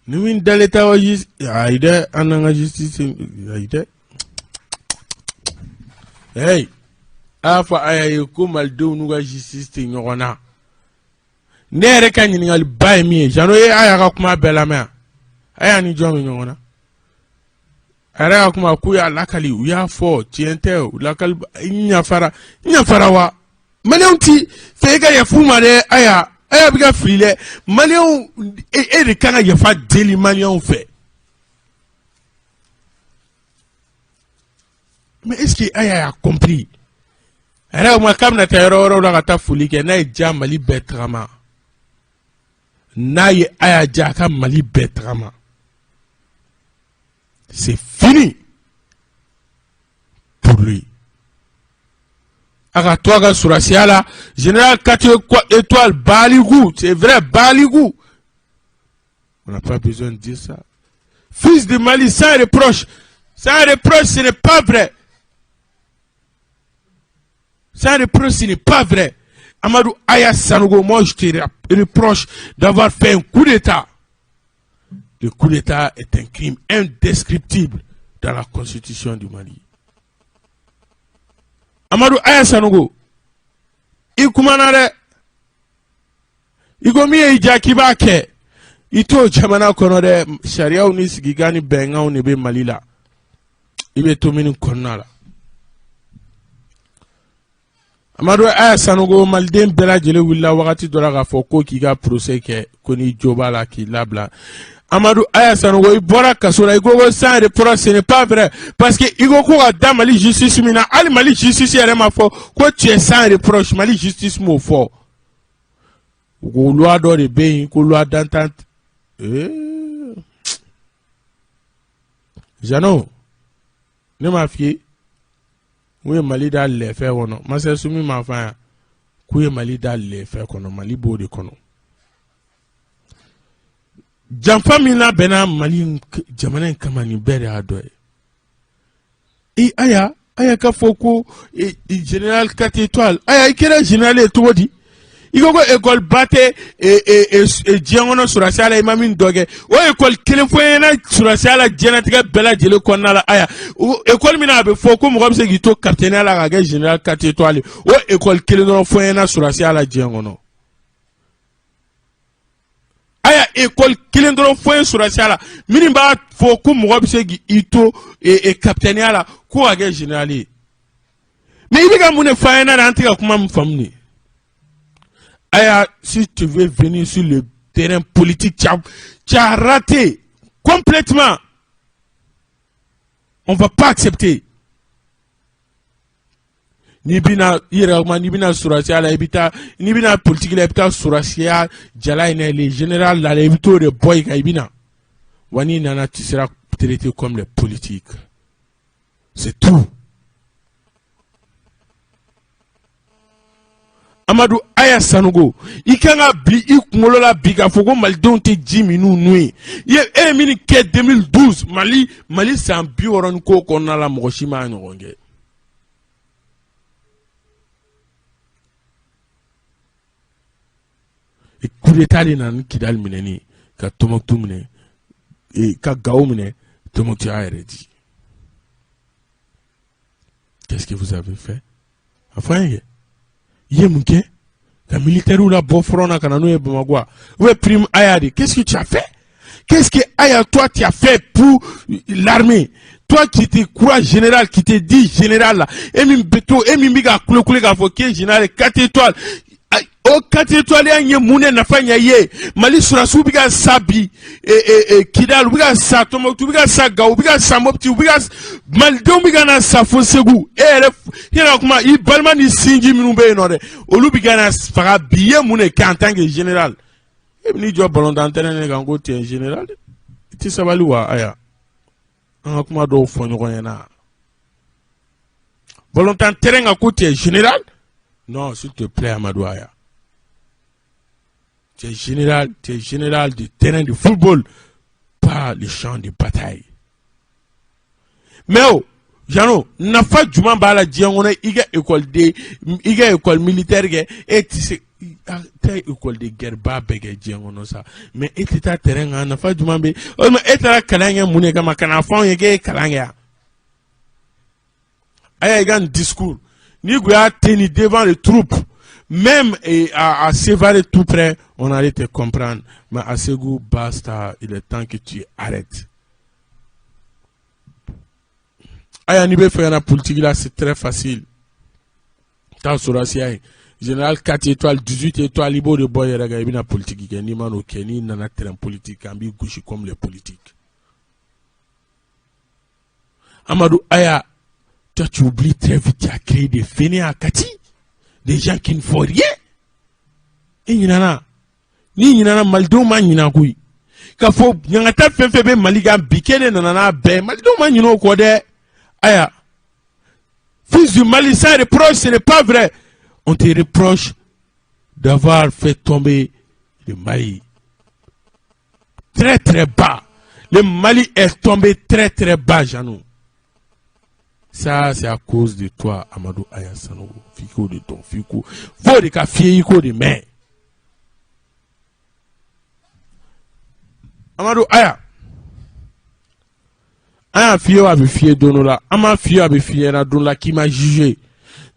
ni min dalen tɛ wa justice, ayi dɛ, an n'an ka justice, ayi dɛ. Hey, a y'a fɔ a y'a ye ko malidenw n'u ka justice tɛ ɲɔgɔn na. Ne yɛrɛ ka ɲininkaliba ye min ye, Jano ye, a y'a ka kuma bɛɛ lamɛn, a y'a ni jɔn bɛ ɲɔgɔn na? A yɛrɛ ka kuma k'u y'a lakali, u y'a fɔ tiɲɛ tɛ, u lakali. N yafara, n yafara wa. Maliyɛnw ti fɛ e ka yafa u ma dɛ. Aya, aya bɛ ka fili dɛ. Maliyɛnw, e de kan ka yafa deli maliyɛnw fɛ. Mais est-ce que Aya a compris? A yɛrɛ kuma k'a bɛna taa yɔrɔ wɛrɛw la ka taa foli kɛ. N'a ye diya, Mali bɛɛ tagama. N'a ye Aya diya, a ka Mali bɛɛ tagama. C'est fini pour lui. A ka to a ka sɔrɔdasiya la, général 4 étoiles baliku, c'est vrai, baliku, on n'a pas besoin de dire ça. Fils de Mali sans reproche, sans reproche, ce n'est pas vrai. Sans reproche, ce n'est pas vrai. Amadou Aya Sanogo, moi je te reproche d'avoir fait un coup d'État. Le coup d'État est un crime indescriptible dans la constitution du Mali. Amadou Aya Sanogo, i kumana dɛ. I ko min ye i diya k'i b'a kɛ, i t'o jamana kɔnɔ dɛ. Sariyaw ni sigikan ni bɛnkanw de bɛ Mali la, i bɛ to minnu kɔnɔna la. Amadu Aya Sanogo, maliden bɛɛ lajɛlen wulila wagati dɔ la k'a fɔ ko k'i ka procès kɛ, ko n'i jo b'a la k'i labila. Amadu Aya Sanogo, i bɔra kaso la, i ko ko sans reproche, ce n'est pas vrai, parce que i ko ko ka da Mali justice min na, hali Mali justice yɛrɛ ma fɔ ko tu es sans reproche. Mali justice m'o fɔ. U ko loi dɔ de bɛ yen ko loi d'entente. Ee, Jano, ne m'a f'i ye k'u ye Mali da lɛfɛ kɔnɔ. Masa Sumi m'a fɔ yan k'u ye Mali da lɛfɛ kɔnɔ. Mali b'o de kɔnɔ. Janfa min labɛnna Mali jamana in kama, nin bɛɛ de y'a dɔ ye. I Aya, Aya ka fɔ ko général 4 étoiles. Aya, i kɛra général ye cogo di? I ko ko école ba tɛ diɲɛ kɔnɔ sɔrɔdasiya la, i ma min dɔ kɛ. O école kelen fɔ n ɲɛna sɔrɔdasiya la, diɲɛlatigɛ bɛɛ lajɛlen kɔnɔna la. Aya, école min na a bɛ fɔ ko mɔgɔ bɛ se k'i to capitaine la ka kɛ général 4 étoiles ye, o école kelen dɔrɔn fɔ n ɲɛna sɔrɔdasiya la diɲɛ kɔnɔ. Aya, école kelen dɔrɔn fɔ n ye sɔrɔdasiya la minnu b'a fɔ ko mɔgɔ bɛ se k'i to capitaine la ko ka kɛ général ye. Mais i bɛ ka mun de fɔ an ɲɛna de? An tɛ ka kuma min faamu de. Aya, si tu veux venir sur le terrain politique, tu as raté complètement. On va pas accepter. N'i bɛna i yɛrɛ kuma, n'i bɛna sɔrɔdasiya la, i bɛ taa. N'i bɛna politique la, i bɛ taa sɔrɔdasiya jala in na, les général la, i bɛ t'o de bɔ i kan, i bɛ na. Wa n'i nana, tu seras traité comme les politiques, c'est tout. Amadu Aya Sanogo, i kan ka bi i kunkolo la bi k'a fɔ ko malidenw tɛ ji min n'u nun ye. I ye e ye min kɛ 2012, Mali san 60 ni ko kɔnɔna la, mɔgɔ si m'a ɲɔgɔn kɛ. Coup d'état de nana ni Kidali minɛni, ka Tɔnbukutu minɛ, ka Gawo minɛ. Tɔnbukutu y'a yɛrɛ di. Qu'est-ce que vous avez fait? A fɔ an ye kɛ, i ye mun kɛ ka militaires labɔ front na ka na n'o ye Bamakɔ? Ou bien prime Aya de, qu'est-ce que tu as fait? Qu'est-ce que Aya, toi, tu as fait pour l'armée? Toi qui te crois général, qui te dit général là, e min bɛ to, e min bɛ ka kulekule k'a fɔ k'e général 4 étoiles, o 4 étoiles y'an ye mun de nafa ɲɛ i ye? Mali sɔrɔdasiw bɛ ka sa bi Kidal, u bɛ ka sa Tɔnbukutu, u bɛ ka sa Gawo, u bɛ ka sa Mopti, u bɛ ka malidenw bɛ ka na sa fo Segu. E yɛrɛ yɛrɛ kuma, i balima ni sinji minnu bɛ yen nɔ dɛ, olu bɛ ka na faga bi. I ye mun de kɛ en tant que général? E bɛ n'i jɔ balontan terrain de kan ko tu es général? I tɛ sabali wa? Aya, an ka kuma dɔw fɔ ɲɔgɔn ɲɛna. Balontan terrain kan ko tu es général? Non, s'il te plaît, Amadou Aya. Tu es général, tu es général du terrain de football, pas le champ de bataille. Mais oh, Jano, nafa jumɛn b'a la diɲɛ kɔnɔ i ka école de, i ka école militaire kɛ, e tɛ se taa école de guerre ba bɛɛ kɛ diɲɛ kɔnɔ sa, mais e tɛ taa terrain kan, nafa jumɛn bɛ o tuma? E taara kalan kɛ mun de kama ka n'a fɔ anw ye k'e ye kalan kɛ yan? Aya, i ka nin discours, n'i kun y'a tenu devant les troupes même et à Sévaré tout près, on allait te comprendre. Mais à Ségou, basta, il est temps que tu arrêtes. Aya, n'i bɛ fɛ ka na politique la, c'est très facile. Taa sɔrɔdasiya ye. Général 4 étoiles, 18 étoiles, i b'o de bɔ i yɛrɛ kan, i bɛna politique kɛ. N'i ma n'o kɛ, n'i nana terrain politique kan, an b'i gosi comme les politiques. Amadou Aya, toi tu oublies très vite, tu as créé des fainéants à Kati. Des gens qui ne font rien. I ɲinana, n'i ɲinana, malidenw ma ɲina koyi. K'a fɔ ɲangata fɛn fɛn bɛ Mali kan bi, k'e de nana n'a bɛɛ ye, malidenw ma ɲinɛ o kɔ dɛ. Aya, fils du Mali sans reproche, ce n'est pas vrai. On te reproche d'avoir fait tomber le Mali très très bas. Le Mali est tombé très très bas, Jeannot. Ça, c'est à cause de toi, Amadou Aya Sanogo. F'i k'o de dɔn, f'i ko f'o de ka f'i ye, i k'o de mɛn. Amadou Aya, an y'a f'i ye, a bɛ f'i ye don dɔ la, an m'a f'i ye, a bɛ f'i ɲɛna don dɔ la k'i ma jugé.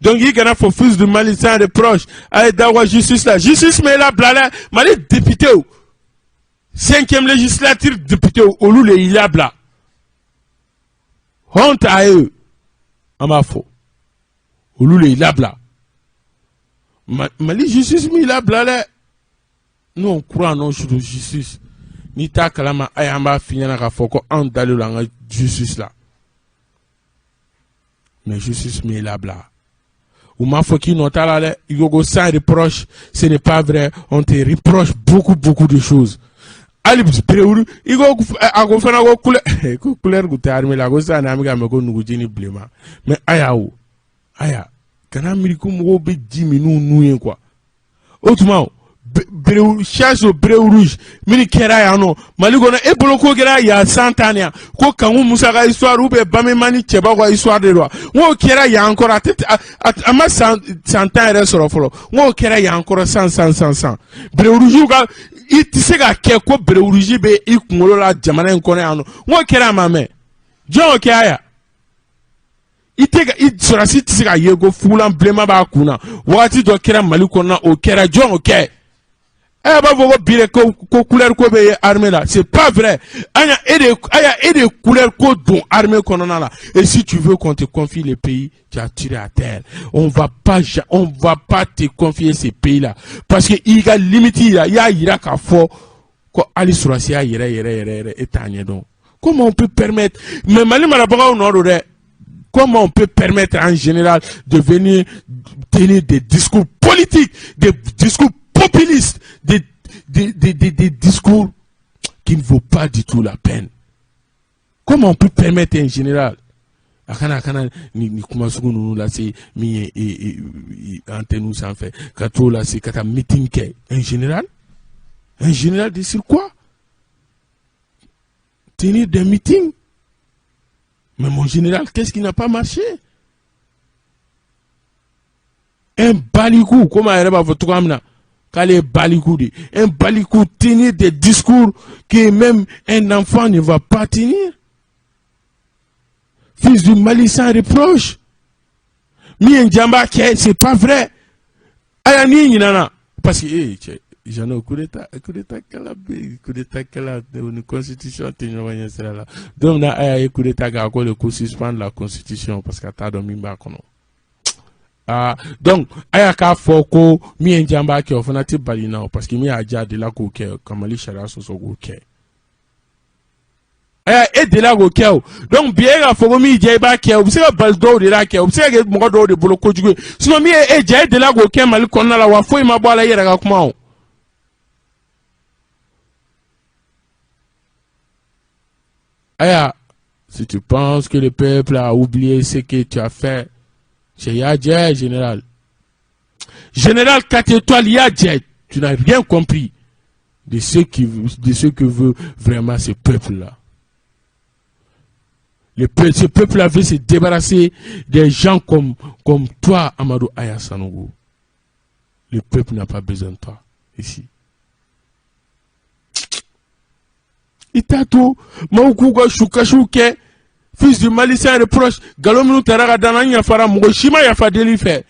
Donc i kana fɔ fils du Mali sans reproche. A ye da wa justice la, justice ma i labila dɛ. Mali député, cinquième législature député, olu le y'i labila. Honte à eux. An b'a fɔ olu le y'i labila. Mali justice m'i labila dɛ. Nous, on croit en notre justice. N'i t'a kalama, ayi, an b'a f'i ɲɛna k'a fɔ ko anw dalen don an ka justice la, mais justice m'i labila. U m'a fɔ k'i nɔ t'a la dɛ. I ko ko sans reproche, ce n'est pas vrai. On te reproche beaucoup beaucoup de choses. Hali berewuru i ko, a ko fana ko couleur, ko couleur kun tɛ armée la, ko sisan an bɛ k'a mɛn ko nuguji ni bilenman. Mais aya, o aya, kana miiri ko mɔgɔw bɛ ji min n'u nun ye quoi. O tuma bere chasse au béret rouge min kɛra yan nɔ Mali kɔnɔ, e bolo ko kɛra yan san 10 yan, ko Kanku Musa ka histoire ou bien Bamemani cɛbaw ka histoire de don wa? N k'o kɛra yan kɔrɔ, a tɛ a ma san 10 yɛrɛ sɔrɔ fɔlɔ. N k'o kɛra yan kɔrɔ san san san san béret rouge ka, i tɛ se ka kɛ ko béret rouge bɛ i kunkolo la jamana in kɔnɔ yan nɔ. N k'o kɛra, a ma mɛn. Jɔn y'o kɛ? Aya, i tɛ ka i sɔrɔsi tɛ se ka ye ko fugulan bilenman b'a kun na. Wagati dɔ kɛra Mali kɔnɔ, o kɛra. Jɔn y'o kɛ? E b'a fɔ ko bi de ko couleur ko bɛ ye armée la, c'est pas vrai. Aya, e de, aya, e de couleur ko don armée kɔnɔna la. Et si tu veux qu'on te confie le pays, tu as tiré à terre. On va pas te confier ces pays là parce que i ka limite yira, i y'a yira k'a fɔ ko hali sɔrɔsiya yɛrɛ yɛrɛ yɛrɛ yɛrɛ, e t'a ɲɛdɔn. Comment on peut permettre? Mais Mali marabagaw nɔ don dɛ. Comment on peut permettre en général de venir tenir des discours politiques, des discours populistes, des discours qui ne vaut pas du tout la peine? Comment on peut permettre un général a kana ni kuma sugu ninnu lase min ye antenne sanfɛ, ka t'o lase, ka taa meeting kɛ? Un général, un général de sur quoi tenir des meetings? Mais mon général, qu'est-ce qui n'a pas marché? Un balikou, comme a yɛrɛ b'a fɔ cogoya min na k'ale ye balikou de, un balikou tenir des discours que même un enfant ne va pas tenir. Fils du Mali sans reproche, min ye n b'a kɛ, c'est pas vrai. Aya, n'i ɲinana, parce que eh cɛ Jeannot, coup d'état kɛla bɛ yen, coup d'état kɛla ni constitution tɛ ɲɔgɔn ɲɛ sira la. Don min na aya ye coup d'état kɛ, a ko de ko suspendre la constitution parce que a t'a dɔn min b'a kɔnɔ. Ah, donc aya k'a fɔ ko min ye n diya n b'a kɛ, o fana tɛ bali na o, parce que min y'a diya, a delila k'o kɛ ka Mali sariya sɔsɔ k'o kɛ. Aya, e delila k'o kɛ o. Donc bi e k'a fɔ ko min diya i b'a kɛ, o bɛ se ka bali dɔw de la kɛ, o bɛ se ka kɛ mɔgɔ dɔw de bolo kojugu ye. Sinon min ye e diya, e delila k'o kɛ Mali kɔnɔna la, wa foyi ma bɔ a la, i yɛrɛ ka kuma o. Aya, si tu penses que le peuple a oublié ce que tu as fait, c'est Yadje, général. Général 4 étoiles, Yadje, tu n'as rien compris de ce que veut vraiment ce peuple-là. Ce peuple-là veut se débarrasser des gens comme toi, Amadou Aya Sanogo. Le peuple n'a pas besoin de toi ici. I t'a to maaw k'u ka sukasiw kɛ. Fils du Mali sans reproche, nkalon minnu tara ka da n yafara, mɔgɔ si ma yafa deli fɛ.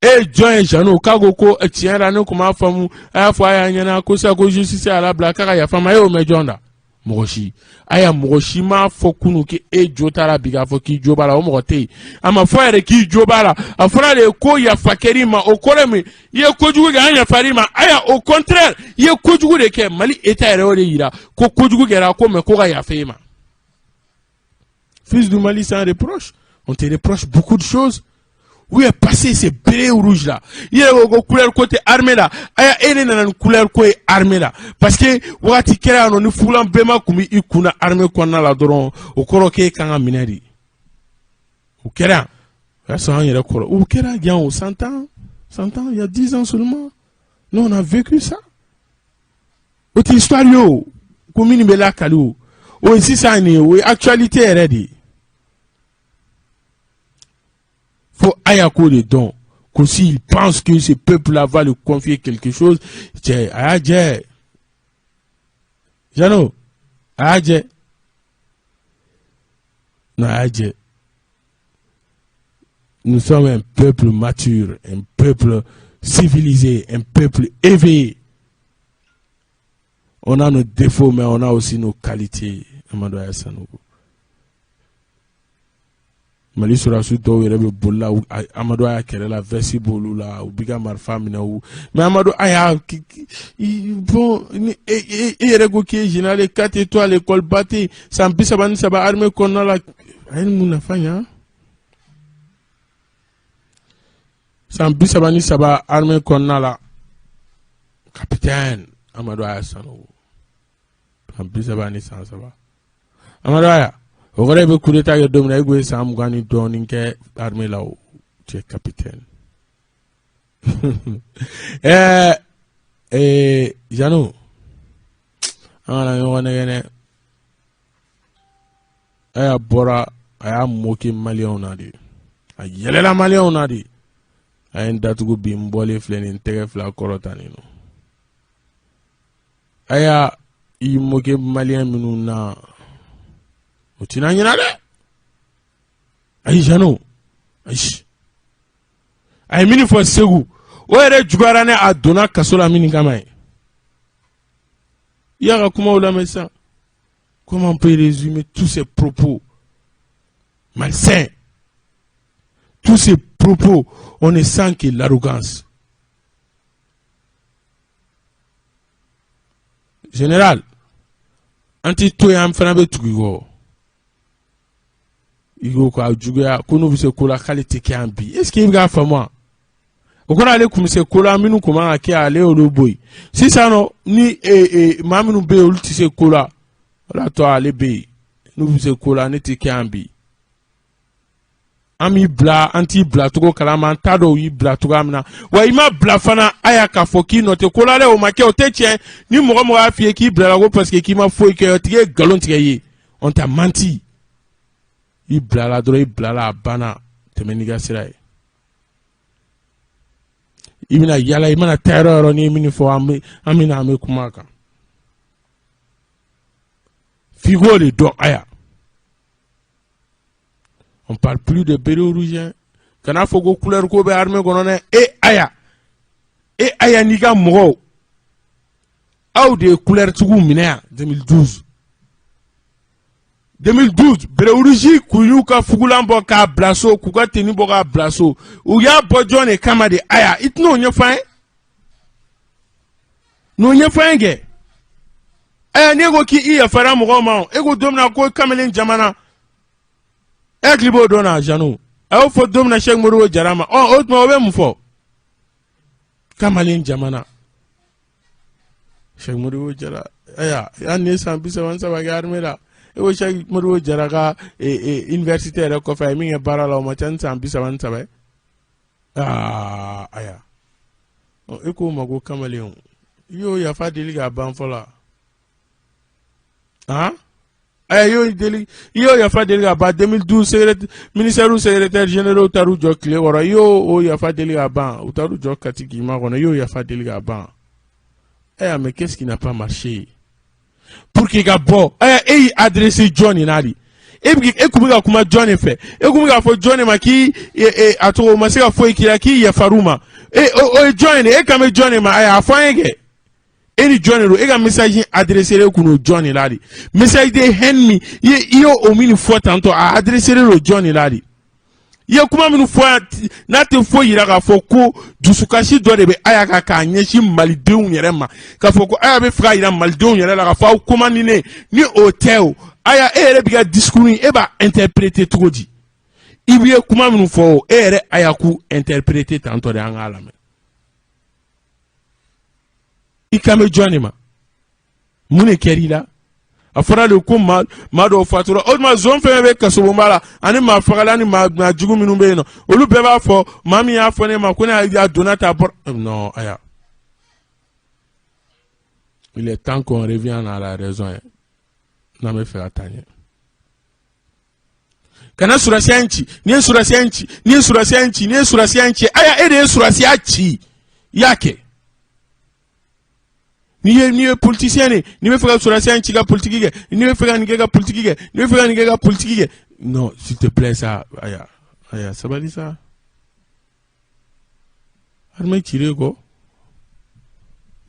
E jɔn ye Jeannot k'a ko ko tiɲɛ la, ne tun m'a faamu, a y'a fɔ a y'a ɲɛna ko sisan ko justice y'a labila k'a ka yafa ma, e y'o mɛn jɔn da? Mɔgɔ si, aya, mɔgɔ si m'a fɔ kunu k'e jo t'a la, bi k'a fɔ k'i jo b'a la, o mɔgɔ tɛ yen. A ma fɔ yɛrɛ k'i jo b'a la, a fɔra de ko yafa kɛr'i ma. O kɔrɔ ye mun ye? I ye kojugu kɛ, an yafar'i ma. Aya, au contraire, i ye kojugu de kɛ. Mali état yɛrɛ y'o de yira ko kojugu kɛra ko, mais ko ka yafa e ma. Fils du Mali sans reproche, on te reproche beaucoup de choses. Où est passé ces bérets rouges là? I yɛrɛ ko ko couleur ko tɛ armée la. Aya, e de nana ni couleur ko ye armée la. Parce que wagati kɛra yan nɔ, ni fugulan bilenman tun bɛ i kun na armée kɔnɔna la dɔrɔn, o kɔrɔ k'e kan ka minɛ de. O kɛra yan. O y'a sɔrɔ an yɛrɛ kɔrɔ. O kɛra yan o 100 ans, 100 ans, il y a 10 ans seulement. Nous, on a vécu ça. O tɛ histoire ye o. Ko minnu bɛ lakali o. O ye sisan nin ye, o ye actualité yɛrɛ de ye. Fo Aya k'o de dɔn ko s'il pense que ce peuple-là va lui confier quelque chose, cɛ, a y'a jɛ. Jeannot, a y'a jɛ. Non, a y'a jɛ. Nous sommes un peuple mature, un peuple civilisé, un peuple éveillé. On a nos défauts, mais on a aussi nos qualités. Amadou Aya Sanogo. Mali sɔrɔdasi dɔw yɛrɛ bɛ boli la Amadu Aya kɛrɛ la, veste b'olu la, u b'i ka marifa minɛ u. Mais Amadu Aya, bon, ni e yɛrɛ ko k'i ye général ye, 4 étoiles, école ba tɛ yen, san 33 armée kɔnɔna la, a ye mun nafa ɲa? San 33 armée kɔnɔna la, capitaine Amadu Aya Sanogo, san 30 ni san saba. Amadu Aya, o kɔrɔ i bɛ coup d'état kɛ don min na, e ko ye san 20 ni dɔɔnin kɛ armée la o, tu es capitaine. Ɛɛ ee Jeannot, an kana ɲɔgɔn nɛgɛn dɛ. Aya bɔra, a y'a moquer maliyɛnw na de, a yɛlɛla maliyɛnw na de. A ye n datugu bi, n bɔlen filɛ nin, tɛgɛ fila kɔrɔta nin nɔ. Aya, i moquer maliyɛn minnu na, o tɛna ɲina dɛ. Ayi Jeannot, ayi, a ye min fɔ Segu, o yɛrɛ juguyara ne a donna kaso la min kama ye. I y'a ka kumaw lamɛn sisan. Comment on peut résumer tous ces propos malsains? Tous ces propos, on ne sent que l'arrogance. Général, an t'i to yen, an fana bɛ tugu i kɔ. I ko k'a juguya ko n'u bɛ se ko la k'ale tɛ kɛ yan bi. Est ce que i bɛ k'a faamu wa? O kɔrɔ ale tun bɛ se ko la, minnu tun man ka kɛ, ale y'olu bɔ yen. Sisan nɔ ni maa minnu bɛ yen, olu tɛ se ko la, o de y'a to ale bɛ yen. N'u bɛ se ko la, ne tɛ kɛ yan bi. An b'i bila, an t'i bila cogo kalama, an t'a dɔn u y'i bila cogoya min na. Wa i ma bila fana, Aya, k'a fɔ k'i nɔ tɛ ko la dɛ, o ma kɛ, o tɛ tiɲɛ. Ni mɔgɔ mɔgɔ y'a f'i ye k'i bilala ko parce que k'i ma foyi kɛ, o tigi ye nkalon tigɛ i ye. On t'a menti. I bilala dɔrɔn, i bilala, a banna, tɛmɛ n'i ka sira ye. I bɛna yala, i mana taa yɔrɔ o yɔrɔ, n'i ye min fɔ, an bɛ na, an bɛ kuma a kan. F'i k'o de dɔn, Aya. On parle plus de béret rouge. Kana fɔ ko couleur ko bɛ armée kɔnɔ dɛ. E Aya, e Aya n'i ka mɔgɔw, aw de ye couleur tigiw minɛ yan 2012. 2012, béret rouge k'u y'u ka fugulan bɔ k'a bila so, k'u ka tenue bɔ k'a bila so. U y'a bɔ jɔn de kama de, Aya? I tɛn'o ɲɛfɔ an ye? N'o ɲɛfɔ an ye kɛ. Aya, n'e ko k'i yafara mɔgɔw ma, e ko don min na ko kamalen jamana, e hakili b'o don na, Jeannot? A y'o fɔ don min na Cheikh Modibo Jara ma, ɔ, o tuma o bɛ mun fɔ? Kamalen jamana, Cheikh Modibo Jara. Aya, hali ni ye san 33 kɛ armée la, e ko Cheikh Modibo Jara ka université yɛrɛ kɔfɛ, a ye min kɛ baara la, o ma ca ni san 33 ye. Aa, aya, e k'o ma ko kamalen, i y'o yafa deli k'a ban fɔlɔ? Han, aya, i y'o yafa deli ka ban 2012, secrétaire ministère, secrétaire généraux taar'u jɔ tile kɔrɔ, i y'o o yafa deli ka ban, u taar'u jɔ Kati k'i makɔnɔ, i y'o yafa deli ka ban. Aya, mais qu'est-ce qui n'a pas marché pour que ka bɔ? Aya, e y'i adressé jɔn de na de? E kun bɛ ka kuma jɔn de fɛ? E kun bɛ k'a fɔ jɔn de ma k'i a tɔgɔ, o ma se ka foyi k'i la, k'i yafar'u ma? E, o ye jɔn ye de? E kan bɛ jɔn de ma? Aya, a fɔ an ye kɛ. E ni jɔn de don? E ka message adressé kun don jɔn de la de? Message de haine min i y'o o min fɔ tantôt, a adressé don jɔn de la de? I ye kuma minnu fɔ yan, n'a tɛ foyi yira k'a fɔ ko dusukasi dɔ de bɛ Aya kan k'a ɲɛsin malidenw yɛrɛ ma, k'a fɔ ko Aya bɛ fɛ k'a yira malidenw yɛrɛ la k'a fɔ aw ko man di ne ni o tɛ o. Aya, e yɛrɛ b'i ka discours in, e b'a interpréter cogo di? Ibu ye kuma minnu fɔ o, e yɛrɛ Aya k'u interpréter tantɔ de, an k'a lamɛn. I kan bɛ jɔn de ma? Mun de kɛra i la? A fɔra de ko maa maa dɔw fatura. O tuma zon fɛn bɛ kasobonba la ani maa fagala ni maa maa jugu minnu bɛ yen nɔ, olu bɛɛ b'a fɔ maa min y'a fɔ ne ma ko ne y'a donna ta bɔra. Non, Aya, il est temps qu'on revienne à la raison ye n'an bɛ fɛ ka taa ɲɛ. Kana surasiya in ci. N'i ye surasiya in ci, n'i ye surasiya in ci, n'i ye surasiya in ci, Aya, e de ye surasiya ci, i y'a kɛ. N'i ye politicien de, n'i bɛ fɛ ka surasiya in ci ka politique kɛ, n'i bɛ fɛ ka nin kɛ ka politique kɛ, n'i bɛ fɛ ka nin kɛ ka politique kɛ, non, s'il te plaît, sa Aya, Aya, sabali sa. Armée cilen kɔ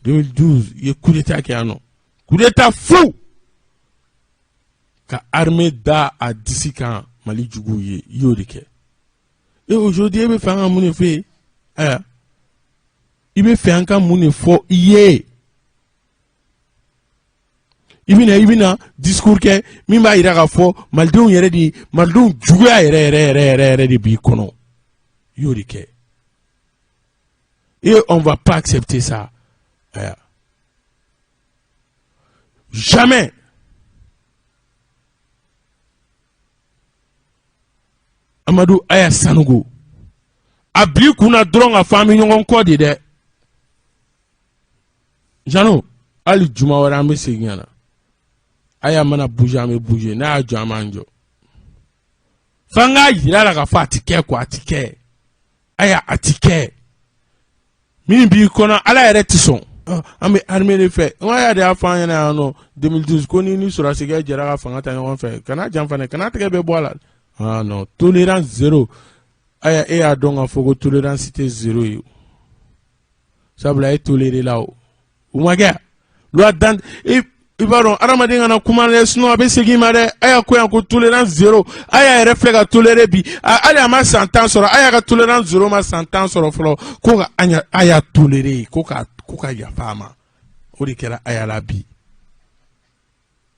2012, i ye coup d'état kɛ yan nɔ, coup d'état fu ka armée da a disi kan Mali juguw ye, i y'o de kɛ. Et aujourd'hui, e bɛ fɛ an ka mun de f'e ye? Aya, i bɛ fɛ an ka mun de fɔ i ye? I bɛna discours kɛ min b'a yira k'a fɔ malidenw yɛrɛ de, malidenw juguya yɛrɛ yɛrɛ yɛrɛ yɛrɛ yɛrɛ de b'i kɔnɔ. I y'o de kɛ et on va pas accepter ça. Aya, jamais. Amadu Aya Sanogo, a bil'i kunna dɔrɔn ka fɔ an bɛ ɲɔgɔn kɔ de dɛ. Jano, hali juma wɛrɛ an bɛ segin ka na. Aya mana bouger, an bɛ bouger. N'a y'a jɔ, an b'an jɔ. F'an k'a yira la k'a fɔ a ti kɛ quoi, a ti kɛ. Aya, a ti kɛ. Min b'i kɔnɔ, Ala yɛrɛ tɛ sɔn. An bɛ armée de fɛ. N ko Aya de y'a fɔ an ɲɛna yan nɔ 2012 ko ni sɔrɔdasikɛ jɛra ka fanga ta ɲɔgɔn fɛ, kana janfa dɛ, kana tɛgɛ bɛɛ bɔ a la. Ah non, tolérance zéro. Aya, e y'a dɔn k'a fɔ ko tolérance tɛ zéro ye, sabula e toléré la o, o ma kɛ loi dan. I b'a dɔn adamaden kana kuma dɛ, sinon a bɛ segin i ma dɛ. A y'a ko yan ko tolérance zéro. A y'a yɛrɛ filɛ ka toléré bi, hali a ma san 10 sɔrɔ. A y'a ka tolérance zéro ma san 10 sɔrɔ fɔlɔ, ko ka a y'a toléré, ko ka yafa a ma. O de kɛra Aya la bi.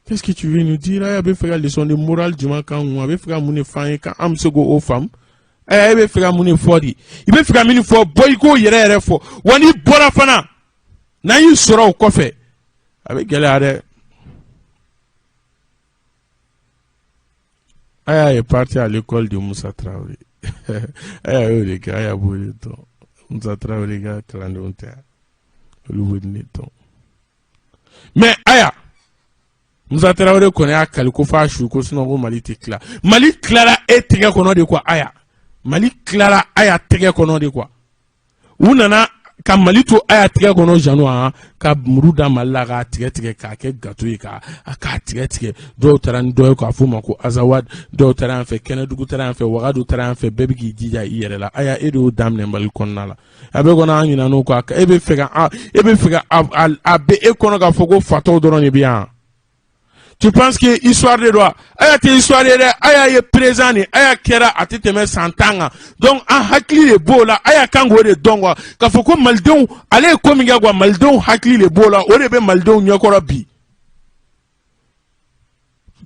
Qu'est-ce que tu veux nous dire? Aya bɛ fɛ ka leçon de morale jumɛn k'an kun? A bɛ fɛ ka mun de f'an ye k'an bɛ se k'o faamu? Aya, e bɛ fɛ ka mun de fɔ de? I bɛ fɛ ka min fɔ, bɔ i k'o yɛrɛ yɛrɛ fɔ. Wa n'i bɔra fana, n'an y'i sɔrɔ o kɔfɛ, a bɛ gɛlɛya dɛ. Aya est parti à l'école de Moussa Traoré. Aya y'o de kɛ. Aya b'o de dɔn. Moussa Traoré ka kalandenw tɛ, olu b'o de dɔn. Mais Aya, Musa Tarawele kɔni y'a kali ko f'a su ko sinon ko Mali tɛ tila. Mali tilara e tɛgɛ kɔnɔ de quoi. Aya, Mali tilara Aya tɛgɛ kɔnɔ de quoi. U nana ka Mali to Aya tɛgɛ kɔnɔ janu an ka muru da Mali la k'a tigɛ tigɛ k'a kɛ gâteau ye, k'a k'a tigɛ tigɛ. Dɔw taara ni dɔ ye k'a f'o ma ko Azawad, dɔw taara yan fɛ, Kɛnɛdugu taara yan fɛ, Wagadu taara yan fɛ. Bɛɛ bɛ k'i jija i yɛrɛ la. Aya, e de y'o daminɛ Mali kɔnɔna la. A bɛ kɔnɔ an ɲinɛ n'o kɔ. E bɛ fɛ ka e bɛ fɛ ka a bɛ e kɔnɔ k'a fɔ ko fatɔw dɔrɔn de bɛ yan. Tu penses que histoire de don wa? Aya tɛ histoire ye dɛ. Aya ye présent de. Aya kɛra a tɛ tɛmɛ san 10 kan. Donc an hakili de b'o la. Aya kan k'o de dɔn quoi, k'a fɔ ko malidenw, ale ye ko min kɛ quoi, malidenw hakili de b'o la. O de bɛ malidenw ɲɛkɔrɔ bi.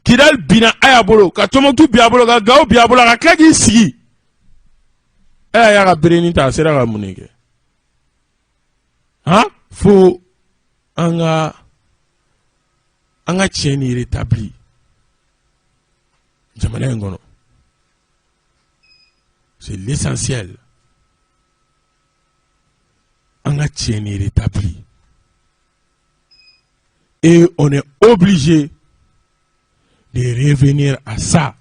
Kidali binna Aya bolo, ka Tɔnbukutu bin a bolo, ka Gawo bin a bolo, a ka tila k'i sigi. Aya y'a ka berenin ta, a sera ka mun de kɛ? Han, fo an ka tiɲɛ ni rétabli jamana in kɔnɔ, c'est l'essentiel. An ka tiɲɛ ni rétabli et on est obligé de revenir à ça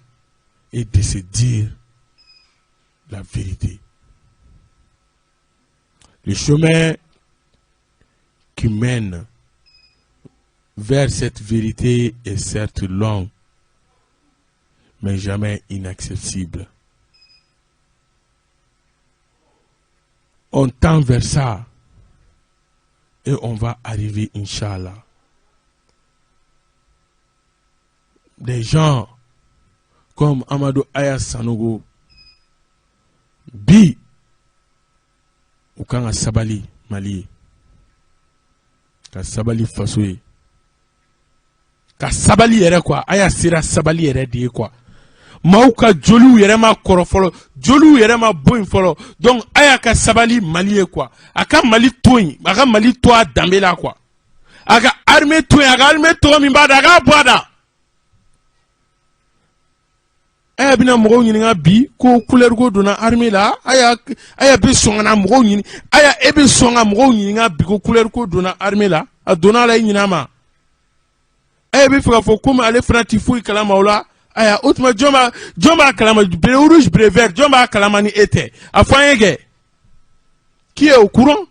et de se dire la vérité. Le chemin qui mène vers cette vérité est certes long, mais jamais inaccessible. On tend vers ça et on va arriver, Inch'Allah. Des gens comme Amadou Aya Sanogo, bi, u kan ka sabali Mali ye, ka sabali faso ye, ka sabali yɛrɛ quoi. Aya sera sabali yɛrɛ de ye quoi. Maaw ka joliw yɛrɛ ma kɔrɔ fɔlɔ, joliw yɛrɛ ma bɔ yen fɔlɔ. Donc Aya ka sabali Mali ye quoi, a ka Mali to yen, a ka Mali to a danbe la quoi, a ka armée to yen, a ka armée tɔgɔ min b'a da, a k'a bɔ a da. Aya bɛna mɔgɔw ɲininka bi ko couleur ko donna armée la. Aya, Aya bɛ sɔn ka na mɔgɔw ɲini. Aya, e bɛ sɔn ka mɔgɔw ɲininka bi ko couleur ko donna armée la? A donna a la, i ɲin'a ma. Aya bɛ fɛ k'a fɔ komi ale fana ti foyi kalama o la. Aya, o tuma jɔn b'a kalama? Béret rouge, béret vert, jɔn b'a kalama ni e tɛ? A fɔ an ye kɛ, qui est au courant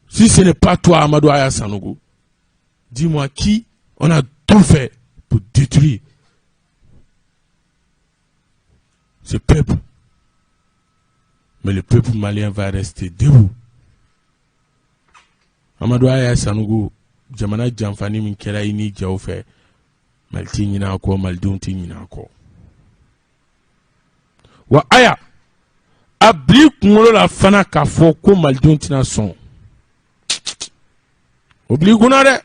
si ce n'est pas toi, Amadou Aya Sanogo? Dis-moi qui. On a tout fait pour détruire ce peuple, mais le peuple malien va rester debout. Amadou Aya Sanogo, jamana janfani min kɛra i ni jɛw fɛ, Mali tɛ ɲinɛ a kɔ, malidenw tɛ ɲinɛ a kɔ. Wa Aya, a bil'i kunkolo la fana k'a fɔ ko malidenw tɛna sɔn o. Bil'i kunna dɛ,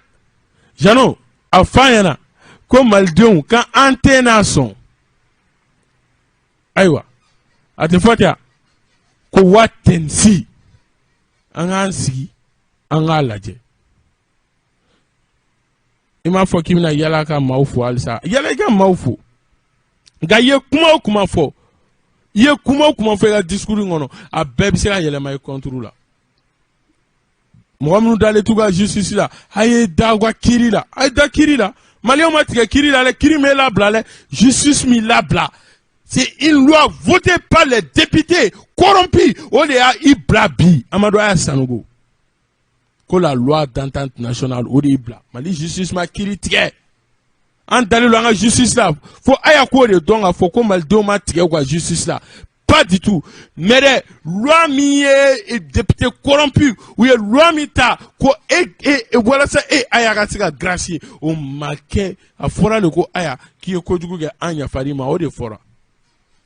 Jano, a f'a ɲɛna ko malidenw kan an tɛna sɔn. Ayiwa, a tɛ fɔ ten ko waati an k'an sigi, an k'a lajɛ. I m'a fɔ k'i bɛna yala ka maaw fo halisa, yala i ka maaw fo. Nka i ye kuma o kuma fɔ, i ye kuma o kuma fɔ i ka discours in kɔnɔ, a bɛɛ bɛ se ka yɛlɛma i contre la. Mɔgɔ minnu dalen t'u ka justice la, a ye da u ka kiiri la, a ye da kiiri la. Maliyɛnw ma tigɛ kiiri la dɛ, kiiri m'e labila dɛ, justice m'i labila. C'est une loi votée par les députés corrompus, o de y'a i bila bi. Amadu Aya Sanogo, ko la loi d'entente nationale, o de y'i bila. Mali justice ma kiiri tigɛ, an dalen don an ka justice la. Fo a y'a k'o de dɔn k'a fɔ ko malidenw ma tigɛ u ka justice la, pas du tout. Mais dɛ, loi min ye député corrompu, u ye loi min ta ko e e walasa e Aya ka se ka gracier, o ma kɛ. A fɔra de ko Aya, k'i ye kojugu kɛ, an yafar'i ma, o de fɔra.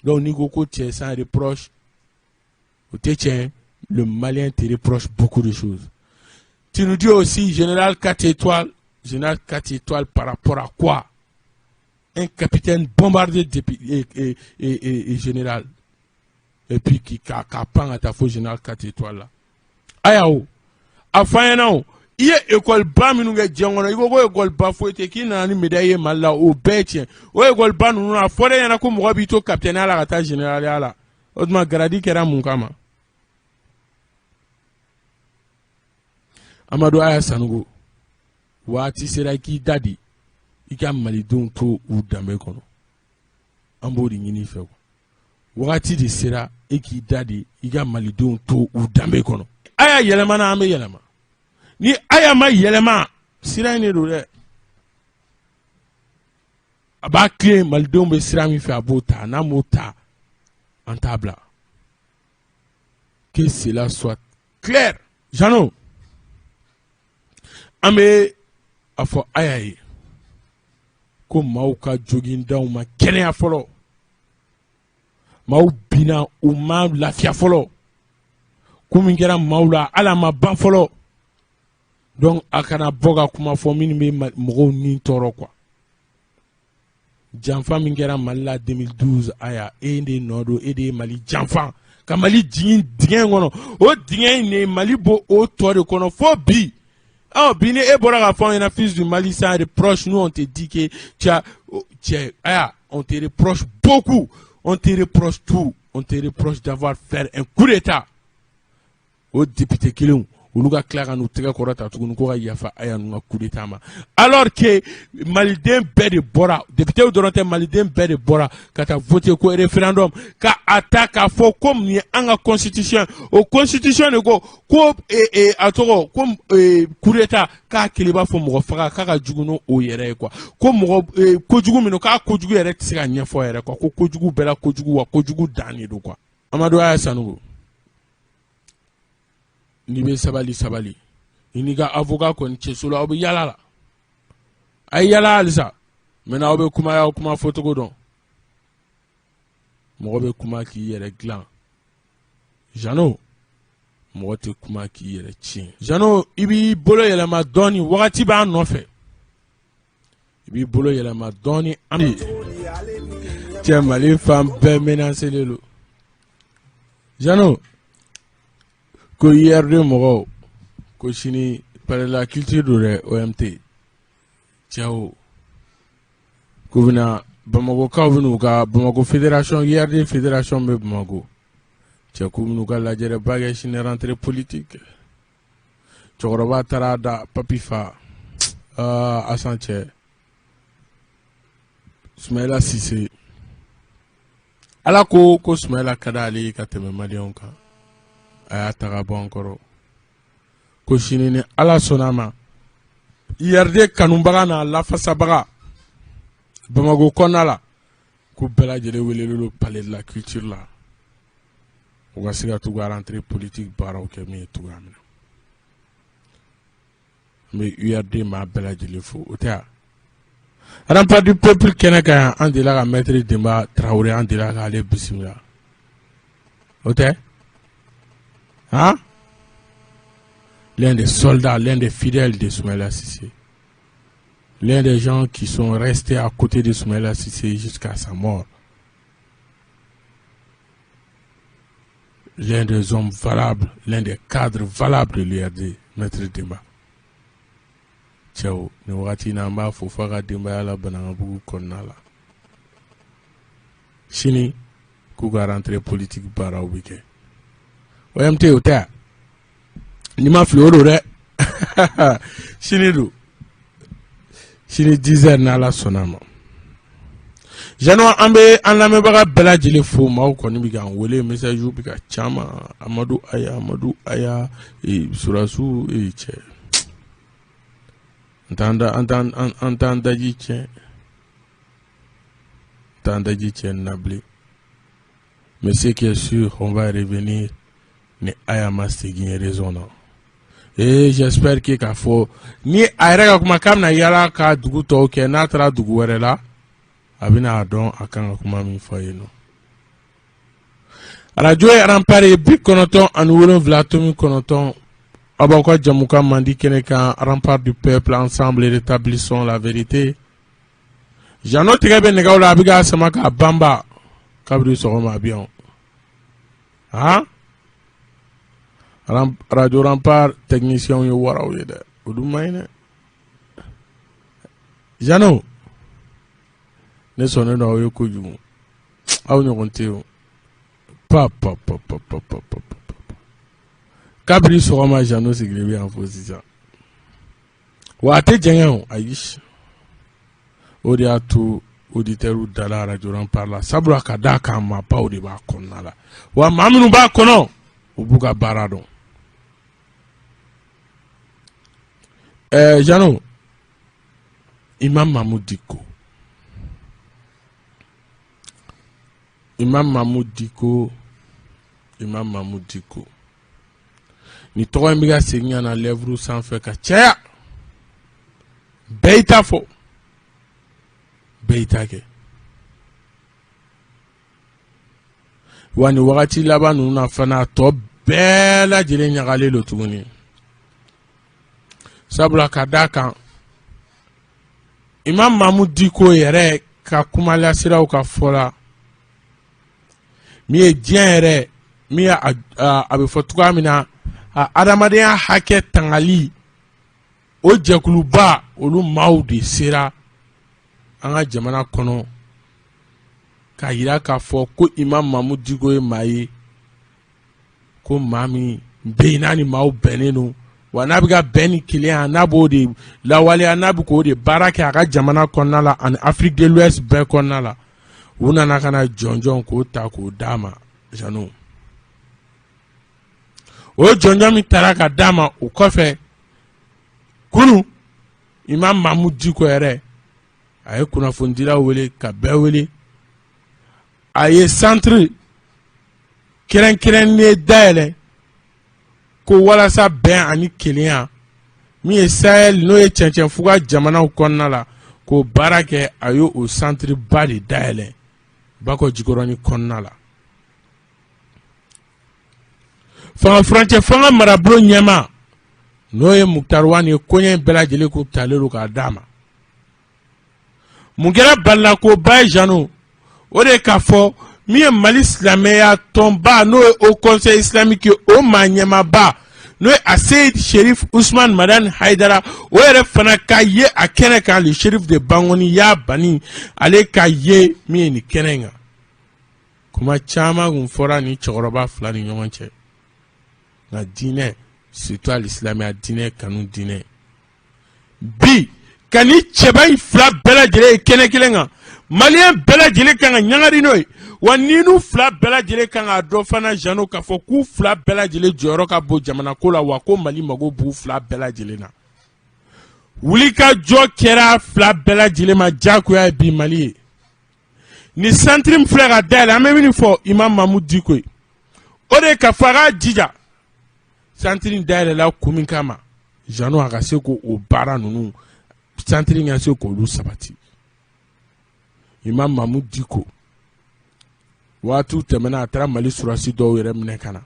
Donc n'i ko ko cɛ sans reproche, o tɛ tiɲɛ. Le Malien te reproche beaucoup de choses. Tu nous dis aussi général 4 étoiles. Général 4 étoiles par rapport à quoi? Un capitaine bombardier depuis, et général. Et puis qui ka pan ka taa fo général 4 étoiles la. Aya o, a fɔ an ɲɛna o, i ye école ba minnu kɛ diɲɛ kɔnɔ, i ko ko école ba foyi tɛ k'i nana ni médaille ye Mali la, o bɛɛ ye tiɲɛ. O école ba ninnu, a fɔra e ɲɛna ko mɔgɔ b'i to capitaine la ka taa généraliya la. O tuma grade kɛra mun kama? Amadu Aya Sanogo, waati sera i k'i da di, i ka malidenw to u danbe kɔnɔ. An b'o de ɲini i fɛ. Wagati de sera e k'i da di, i ka malidenw to u danbe kɔnɔ. Aya yɛlɛmana, an bɛ yɛlɛma. Ni Aya ma yɛlɛma, sira in de don dɛ. A b'a tilen, malidenw bɛ sira min fɛ, a b'o ta. N'a m'o ta, an t'a bila. Que cela soit clair. Jeannot, an bɛ a fɔ Aya ye ko maaw ka jogindaw ma kɛnɛya fɔlɔ, maaw binna, u ma lafiya fɔlɔ, ko min kɛra maaw la, hali a ma ban fɔlɔ. Donc a kana bɔ ka kuma fɔ minnu bɛ mɔgɔw ni tɔɔrɔ quoi. Janfa min kɛra Mali la 2012, Aya, e de nɔ don. E de ye Mali janfa ka Mali jigin dingɛ in kɔnɔ. O dingɛ in de, Mali b'o o tɔ de kɔnɔ fo bi. Ɔ bi, ni e bɔra k'a fɔ an ɲɛna fils du Mali sans reproche, nous on te dit que tu as, cɛ Aya, on te reproche beaucoup, on te reproche tout, on te reproche d'avoir fait un coup d'état. O député kelenw, olu ka tila ka n'u tɛgɛ kɔrɔta tuguni ko ka yafa Aya ninnu ka coup d'état ma, alors que maliden bɛɛ de bɔra, député dɔrɔn tɛ, maliden bɛɛ de bɔra ka taa voter ko référendum ka a ta k'a fɔ ko mun ye an ka constitution. O constitution de ko ko a tɔgɔ ko coup d'état, k'a kelen b'a fɔ mɔgɔ faga k'a ka jugu n'o yɛrɛ ye quoi, ko mɔgɔ kojugu min don, k'a kojugu yɛrɛ tɛ se ka ɲɛfɔ yɛrɛ quoi, ko kojugu bɛɛ la kojugu, wa kojugu dan de don quoi. Amadu Aya Sanogo, n'i bɛ sabali, sabali. I n'i ka avocat kɔni cɛso la, aw bɛ yala la, a ye yala halisa. Maintenant aw bɛ kuma, y'aw kuma fɔcogo dɔn. Mɔgɔ bɛ kuma k'i yɛrɛ dilan, Jeannot, mɔgɔ tɛ kuma k'i yɛrɛ tiɲɛ. Jeannot, i b'i bolo yɛlɛma dɔɔni, wagati b'a nɔfɛ, i b'i bolo yɛlɛma dɔɔni. An bɛ Cɛ, Mali fan bɛɛ menacelen don. Jeannot ko URD mɔgɔw ko sini Palais de la Culture don dɛ, OMT. Cɛw k'u bɛna, Bamakɔkaw bɛn'u ka Bamakɔ fédération, URD fédération bɛ Bamakɔ. Cɛ, k'u bɛn'u ka lajɛrɛba kɛ sini, rentrée politique. Cɛkɔrɔba taara da papi fa Asan. Cɛ, Sumayila Sise, Ala ko ko Sumayila ka d'ale ye ka tɛmɛ maliyɛnw kan, a y'a ta ka bɔ an kɔrɔ. Ko sini, ni Ala sɔnna a ma, URD kanubaga n'a lafasabaga Bamakɔ kɔnɔna la, ko bɛɛ lajɛlen welelen don Palais de la Culture la, u ka se ka t'u ka rentrée politique baaraw kɛ min ye cogoya min na. N bɛ URD maa bɛɛ lajɛlen fo. O tɛ yan, Rempart du Peuple kɛnɛ kan yan, an delila ka maître Denba Tarawele, an delila k'ale bisimila. O tɛ han, l'un des soldats, l'un des fidèles de Soumaïla Cissé, l'un des gens qui sont restés à côté de Soumaïla Cissé jusqu'à sa mort, l'un des hommes valables, l'un des cadres valables de l'URD, maître Demba. Cɛw, nin wagati in na, an b'a fo f'a ka denbaya la Banankabugu kɔnɔna la. Sini k'u ka rentrée politique baaraw bɛ kɛ OMT. O tɛ yan, n'i ma fili, o don dɛ. Sini don, sini 10 heures, n'Ala sɔnna a ma. Jeannot, an bɛ an lamɛnbaga bɛɛ lajɛlen fo. Maaw kɔni bɛ k'an wele, message bɛ ka caman. Amadu Aya, Amadu Aya, surasiw, cɛ, an t'an da an t'an daji tiɲɛ, an t'an daji tiɲɛ nin na bilen. Mais ce qui est sûr, on va revenir ni Aya ma segin raison na. Et j'espère que k'a fɔ ni a yɛrɛ ka kuma k'a bɛna yala ka dugu tɔw kɛ, n'a taara dugu wɛrɛ la, a bɛna a dɔn a kan ka kuma min fɔ yen nɔ. Arajo ye Rempart ye, 97.9. Aw b'aw ka jamukan mandi kɛnɛ kan, Rempart du Peuple, ensemble rétablissons la vérité. Jeannot tigɛ bɛ nɛgɛw la, a bɛ k'a sama k'a banba kabini sɔgɔma. A bɛ yan han, radio Rempart technicien ye waraw ye dɛ, olu man ɲi dɛ. Jeannot, ne sɔnnen don aw ye kojugu, aw ɲɔgɔn tɛ yen. Pa pa pa pa pa pa pa pa, kabini sɔgɔma Jeannot sigilen bɛ yan fo sisan, wa a tɛ jɛngɛ o, ayi. O de y'a to auditeurs dala radio Rempart la, sabula ka d'a kan maabaw de b'a kɔnɔna la, wa maa minnu b'a kɔnɔ, u b'u ka baara dɔn. Jeannot, Imam Mahmoud Dicko, Imam Mahmoud Dicko, Imam Mahmoud Dicko, ni tɔgɔ in bɛ ka segin ka na lèvres sanfɛ ka caya. Bɛɛ y'i ta fɔ, bɛɛ y'i ta kɛ. Wa nin wagati laban ninnu na fana, a tɔ bɛɛ lajɛlen ɲagalen don tuguni, sabula ka d'a kan Imam Mahmoud Dicko yɛrɛ ka kumalasiraw ka fɔ la, min ye diɲɛ yɛrɛ min ye a bɛ fɔ cogoya min na, a adamadenya hakɛ tangali o jɛkuluba, olu maaw de sera an ka jamana kɔnɔ k'a yira k'a fɔ ko Imam Mahmoud Dicko ye maa ye, ko maa min bɛ yen n'a ni maaw bɛnnen don, wa n'a bɛ ka bɛn ni kelenya, n'a b'o de lawaleya, n'a bɛ k'o de baara kɛ a ka jamana kɔnɔna la ani Afrique de l'Ouest bɛɛ kɔnɔna la. U nana ka na jɔnjɔn k'o ta k'o d'a ma. Jeannot, o jɔnjɔn min taara ka d'a ma, o kɔfɛ kunun, Imam Mahmoud Dicko yɛrɛ a ye kunnafonidilaw wele ka bɛɛ wele. A ye centre kɛrɛnkɛrɛnnen dayɛlɛ ko walasa bɛn ani kelenya min ye Sahel, n'o ye cɛncɛnfuga jamanaw kɔnɔna la, k'o baara kɛ. A ye o centre ba de dayɛlɛ Bakɔ Jikɔrɔni kɔnɔna la. Fanga furancɛ fanga marabolo ɲɛmaa, n'o ye Moctar Ouane ye, koɲɛ in bɛɛ lajɛlen ko talen don k'a d'a ma. Mun kɛra balakoba ye, Jeannot? O de ye k'a fɔ min ye Mali silamɛya tɔnba, n'o ye Haut Conseil islamique ye, o maa ɲɛmaaba, n'o ye Aseyid Sherif Usman Madani Hayidara, o yɛrɛ fana ka ye a kɛnɛ kan. Le Chérif de Bankoni y'a bani, ale ka ye min ye nin kɛnɛ in kan. Kuma caman kun fɔra ni cɛkɔrɔba fila ni ɲɔgɔn cɛ, nka diinɛ, surtout hali silamɛya diinɛ kanu, diinɛ bi ka ni cɛba in fila bɛɛ lajɛlen ye kɛnɛ kelen kan, maliyɛn bɛɛ lajɛlen kan ka ɲagari n'o ye. Wa ni n'u fila bɛɛ lajɛlen kan k'a dɔn fana, Jano, k'a fɔ k'u fila bɛɛ lajɛlen jɔyɔrɔ ka bon jamana ko la, wa ko Mali mago b'u fila bɛɛ lajɛlen na. Wulikajɔ kɛra fila bɛɛ lajɛlen ma diyagoya ye bi Mali ye. Ni santiri min filɛ ka dayɛlɛ, an bɛ min fɔ Imam Mamudu Diko ye, o de ye k'a fɔ a k'a jija, santiri in dayɛlɛla kun min kama, Jano, a ka se k'o baara ninnu, santiri ka se k'olu sabati. Imam Mamudu Diko, waatiw tɛmɛna, a taara Mali surasi dɔw yɛrɛ minɛ ka na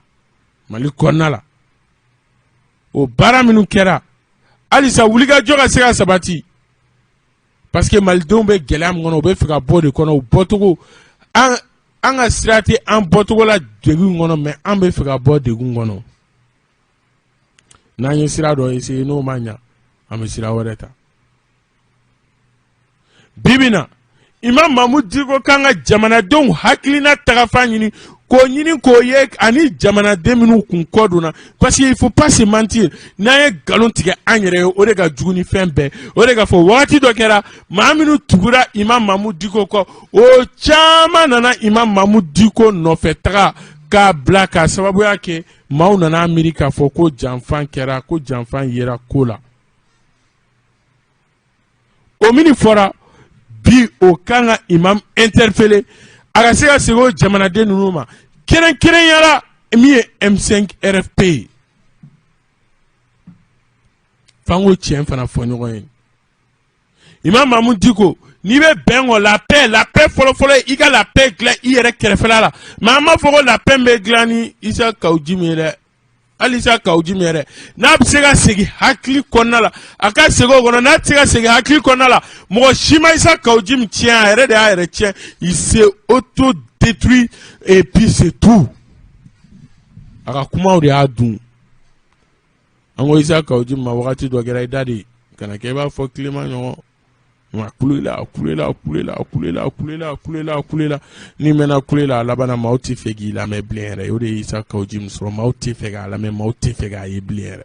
Mali kɔnɔna la. O baara minnu kɛra, halisa wulikajɔ ka se ka sabati, parce que malidenw bɛ gɛlɛya min kɔnɔ, u bɛ fɛ ka bɔ de kɔnɔ. U bɔcogo, an ka sira tɛ an bɔcogo la degun kɔnɔ, mais an bɛ fɛ ka bɔ degun kɔnɔ. N'an ye sira dɔ essayer, n'o ma ɲa, an bɛ sira wɛrɛ ta. Bi bi na, Imam Mamudu Diko kan ka jamanadenw hakilina tagafan ɲini, k'o ɲini k'o ye, ani jamanaden minnu kun kɔ donna, parce que il faut pas se mentir. N'an ye nkalon tigɛ an yɛrɛ ye, o de ka jugu ni fɛn bɛɛ. O de ka fɔ wagati dɔ kɛra, maa minnu tugura Imam Mamudu Diko kɔ, o caman nana Imam Mamudu Diko nɔfɛ taga k'a bila, k'a sababuya kɛ maaw nana miiri k'a fɔ ko janfan kɛra, ko janfan yera ko la. O min fɔra bi, o kan ka imam interpeller, a ka se ka segin o jamanaden ninnu ma, kɛrɛnkɛrɛnya la min ye M5 RFP ye. F'an k'o tiɲɛ fana fɔ ɲɔgɔn ye. Imam Mamudu Diko, n'i bɛ bɛn kɔ, la paix, la paix fɔlɔfɔlɔ ye i ka la paix dilan i yɛrɛ kɛrɛfɛla la. Mais an b'a fɔ ko la paix bɛ dilan ni Isa Kawu Jim ye dɛ. Hali Isa Kawu Jim yɛrɛ, n'a bɛ se ka segin hakili kɔnɔna la, a ka segin o kɔnɔ. N'a tɛ se ka segin hakili kɔnɔna la, mɔgɔ si ma Isa Kawu Jim tiɲɛ, a yɛrɛ de y'a yɛrɛ tiɲɛ. Il s'est auto détruit et puis c'est tout. A ka kumaw de y'a dun. An ko Isa Kawu Jim ma, wagati dɔ kɛra, i da de kana kɛ i b'a fɔ tilema ɲɔgɔn. A kulela, a kulela, a kulela, a kulela, a kulela, a kulela, a kulela. N'i mɛnna kule la, a laban na, maaw tɛ fɛ k'i lamɛn bilen yɛrɛ. O de ye Isa Kawu Jim sɔrɔ. Maaw tɛ fɛ k'a lamɛn, maaw tɛ fɛ k'a ye bilen yɛrɛ.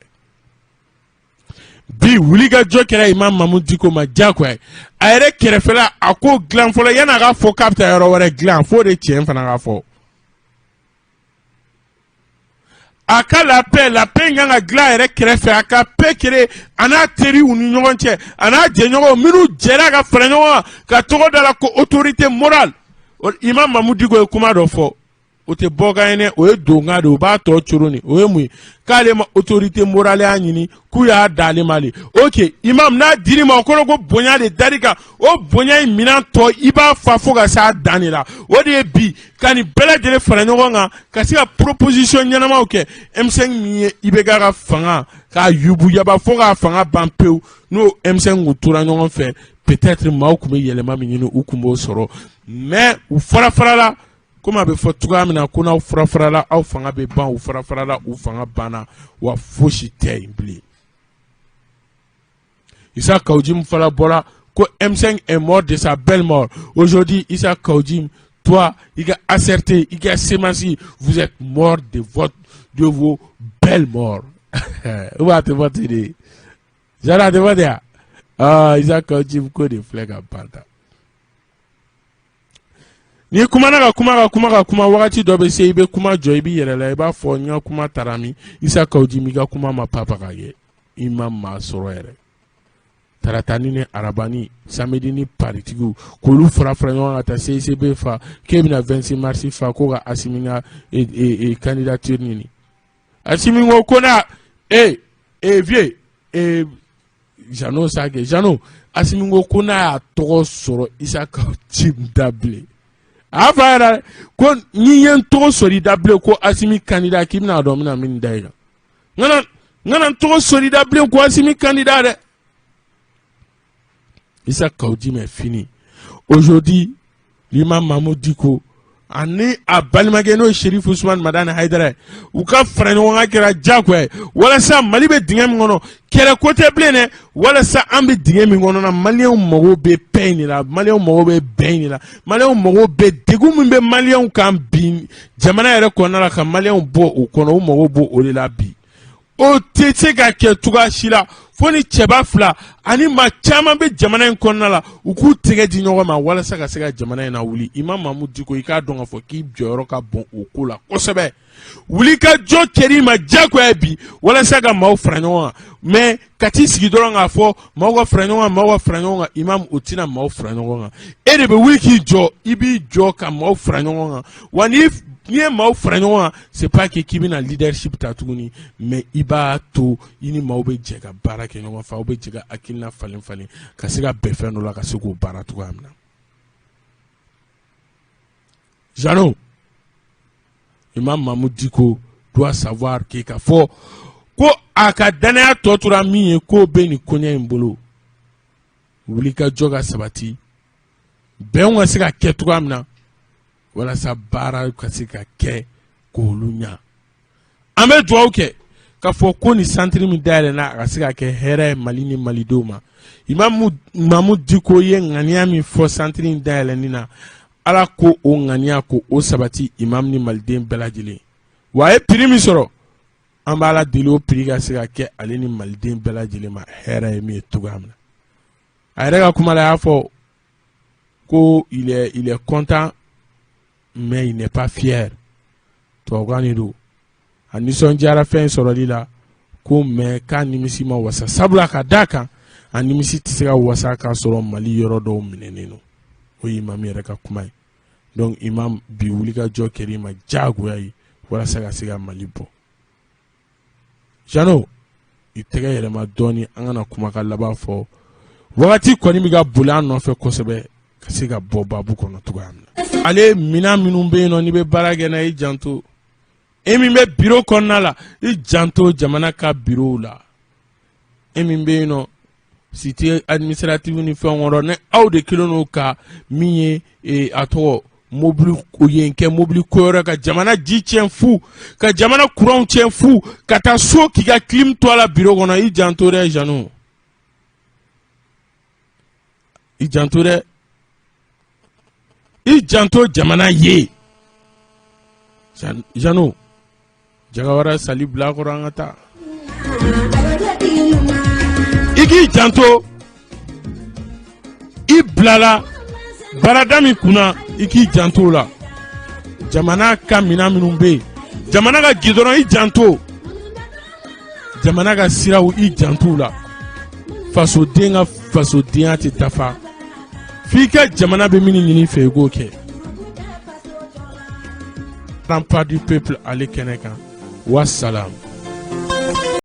Bi wulikajɔ kɛra Imam Mamudu Diko ma diyagoya ye. A yɛrɛ kɛrɛfɛla, a k'o dilan fɔlɔ yanni a k'a fɔ k'a bɛ taa yɔrɔ wɛrɛ dilan. F'o de tiɲɛ fana ka fɔ. A ka la paix, la paix kan ka dilan a yɛrɛ kɛrɛfɛ. A ka paix créer a n'a teriw ni ɲɔgɔn cɛ, a n'a jɛɲɔgɔnw minnu jɛra ka fara ɲɔgɔn kan ka tɔgɔ da la ko autorité morale. Imam Mamudu Diko ye kuma dɔ fɔ, o tɛ bɔkan ye dɛ, o ye donkan de ye, o b'a tɔ coron de. O ye mun ye? K'ale ma autorité morale y'a ɲini, k'u y'a d'ale ma de. Ok, imam, n'a dir'i ma, o kɔrɔ ko bonya de dar'i kan. O bonya in minɛn tɔ, i b'a fa fo ka s'a dan de la. O de ye bi ka nin bɛɛ lajɛlen fara ɲɔgɔn kan ka se ka proposition ɲɛnamaw kɛ. M5 min ye IBK ka fanga k'a yubuyaba fo k'a fanga ban pewu, n'o M5 kun tora ɲɔgɔn fɛ, peut-être maaw tun bɛ yɛlɛma min ɲini, u tun b'o sɔrɔ. Mais u fara farala, komi a bɛ fɔ cogoya min na ko n'aw fara farala, aw fanga bɛ ban. U fara farala, u fanga banna, wa fosi tɛ yen bilen. Issa Kaou Djim fana bɔra ko M5 est mort de sa belle mort. Aujourd'hui, Issa Kaou Djim, toi, i ka ACRT, i ka CMAS, vous êtes mort de vos belles morts. Ou b'a tɛ fɔ ten de. Jara, a tɛ fɔ ten wa? Ah, Issa Kaou Djim ko de filɛ ka ban tan. N'i kumana ka kuma ka kuma ka kuma, wagati dɔ bɛ se, i bɛ kuma jɔ, i b'i yɛrɛ la, i b'a fɔ n ka kuma taara min? Issa Kaou Djim, i ka kuma ma papa ka kɛ, i ma maa sɔrɔ yɛrɛ. Taratani ni arabani, samedi ni paritigiw, k'olu fara fara ɲɔgɔn kan ka taa CICB fa, k'e bɛna 26 mars fa, ko ka Asimi ka candidature ɲini. Asimi ko ko n'a e e vieux e Jano sa kɛ Jano. Asimi ko ko n'a y'a tɔgɔ sɔrɔ Isa Kawu Jim da bilen, a y'a fɔ a yɛrɛ ko ni ye n tɔgɔ sɔrɔ i da bilen ko Asimi candidat, k'i bɛna dɔn n bɛna min da i kan. N kana n tɔgɔ sɔrɔ i da bilen ko Asimi candidat dɛ. Isa Kawu Jim est fini aujourd'hui. L'imam Mahmoud Dicko ani a balimakɛ n'o ye Chérif Ousmane Madani Haidara ye, u ka fara ɲɔgɔn kan kɛra diyagoya ye walasa Mali bɛ dingɛ min kɔnɔ, kɛlɛ ko tɛ bilen dɛ, walasa an bɛ dingɛ min kɔnɔ na, maliyɛnw mago bɛ paix in de la, maliyɛnw mago bɛ bɛn in de la, maliyɛnw mago bɛ degun min bɛ maliyɛnw kan bi jamana yɛrɛ kɔnɔna la, ka maliyɛnw bɔ o kɔnɔ, u mago b'o de la bi. O tɛ se ka kɛ cogoya si la fo ni cɛba fila ani maa caman bɛ jamana in kɔnɔna la, u k'u tɛgɛ di ɲɔgɔn ma walasa ka se ka jamana in lawuli. Imam Mahmoud Dicko, i k'a dɔn k'a fɔ k'i jɔyɔrɔ ka bon o ko la kosɛbɛ. Wuli ka jɔ kɛr'i ma diyagoya bi walasa ka maaw fara ɲɔgɔn kan, mais ka t'i sigi dɔrɔn k'a fɔ maaw ka fara ɲɔgɔn kan, maaw ka fara ɲɔgɔn kan, imam, o tɛna maaw fara ɲɔgɔn kan. E de bɛ wuli k'i jɔ, i b'i jɔ ka maaw fara ɲɔgɔn kan. Wa n'i ye maaw fara ɲɔgɔn kan, c'est pas que k'i bɛna leadership ta tuguni, mais i b'a to i ni maaw bɛ jɛ ka baara kɛ ɲɔgɔn fɛ, aw bɛ jɛ ka hakilina falen falen ka se ka bɛn fɛn dɔ la, ka se k'o baara cogoya min na. Jeannot, Imam Mahmoud Dicko doit savoir que k'a fɔ ko a ka danaya tɔ tora min ye, k'o bɛ nin koɲɛ in bolo. Wuli ka jɔ ka sabati, bɛnw ka se ka kɛ cogoya min na walasa baara ka se ka kɛ k'olu ɲa. An bɛ dugawu kɛ k'a fɔ ko nin santiri min dayɛlɛnna, a ka se ka kɛ hɛrɛ ye Mali ni malidenw ma. Imam Mahmoud Dicko ye ŋaniya min fɔ santiri in dayɛlɛnni na, Ala ko o ŋaniya ko o sabati imam ni maliden bɛɛ lajɛlen. Wa a ye prix min sɔrɔ, an b'Ala deli o prix ka se ka kɛ ale ni maliden bɛɛ lajɛlen ma hɛrɛ ye min ye cogoya min na. A yɛrɛ ka kuma la, a y'a fɔ ko il est content mais il n'est pas fier. Tubabukan de don. A nisɔndiyara fɛn sɔrɔli la ko, mais k'a nimisi ma wasa, sabula ka d'a kan a nimisi tɛ se ka wasa k'a sɔrɔ Mali yɔrɔ dɔw minɛnen don. O ye imam yɛrɛ ka kuma ye. Donc imam, bi wulikajɔ kɛr'i ma diyagoya ye walasa ka se ka Mali bɔ. Jeannot, i tɛgɛ yɛlɛma dɔɔni, an kana kumakan laban fɔ. Wagati kɔni bɛ ka boli an nɔfɛ kosɛbɛ ka se ka bɔ baabu kɔnɔ cogoya min na. Ale minɛn minnu bɛ yen nɔ, n'i bɛ baara kɛ n'a ye, i janto. E min bɛ biro kɔnɔna la, i janto jamana ka birow la. E min bɛ yen nɔ cité administrative ni fɛn kɔrɔ, ni aw de kelen don ka min ye a tɔgɔ mobili yen kɛ mobili ko yɔrɔ, ka jamana ji tiɲɛ fu, ka jamana kuranw tiɲɛ fu, ka taa so k'i ka clim to a la biro kɔnɔ, i janto dɛ. Jeannot, i janto dɛ, i janto jamana ye. Jeannot, jagawara sali bila kɔrɔ, an ka taa. I k'i janto, i bilala baarada min kunna, i k'i janto o la. Jamana ka minɛn minnu bɛ yen, jamana ka gidɔrɔn, i janto. Jamana ka siraw, i janto u la. Fasoden ka fasodenya tɛ dafa f'i ka jamana bɛ min ɲini i fɛ, i k'o kɛ. Rempart du peuple, ale kɛnɛ kan. Wassalam.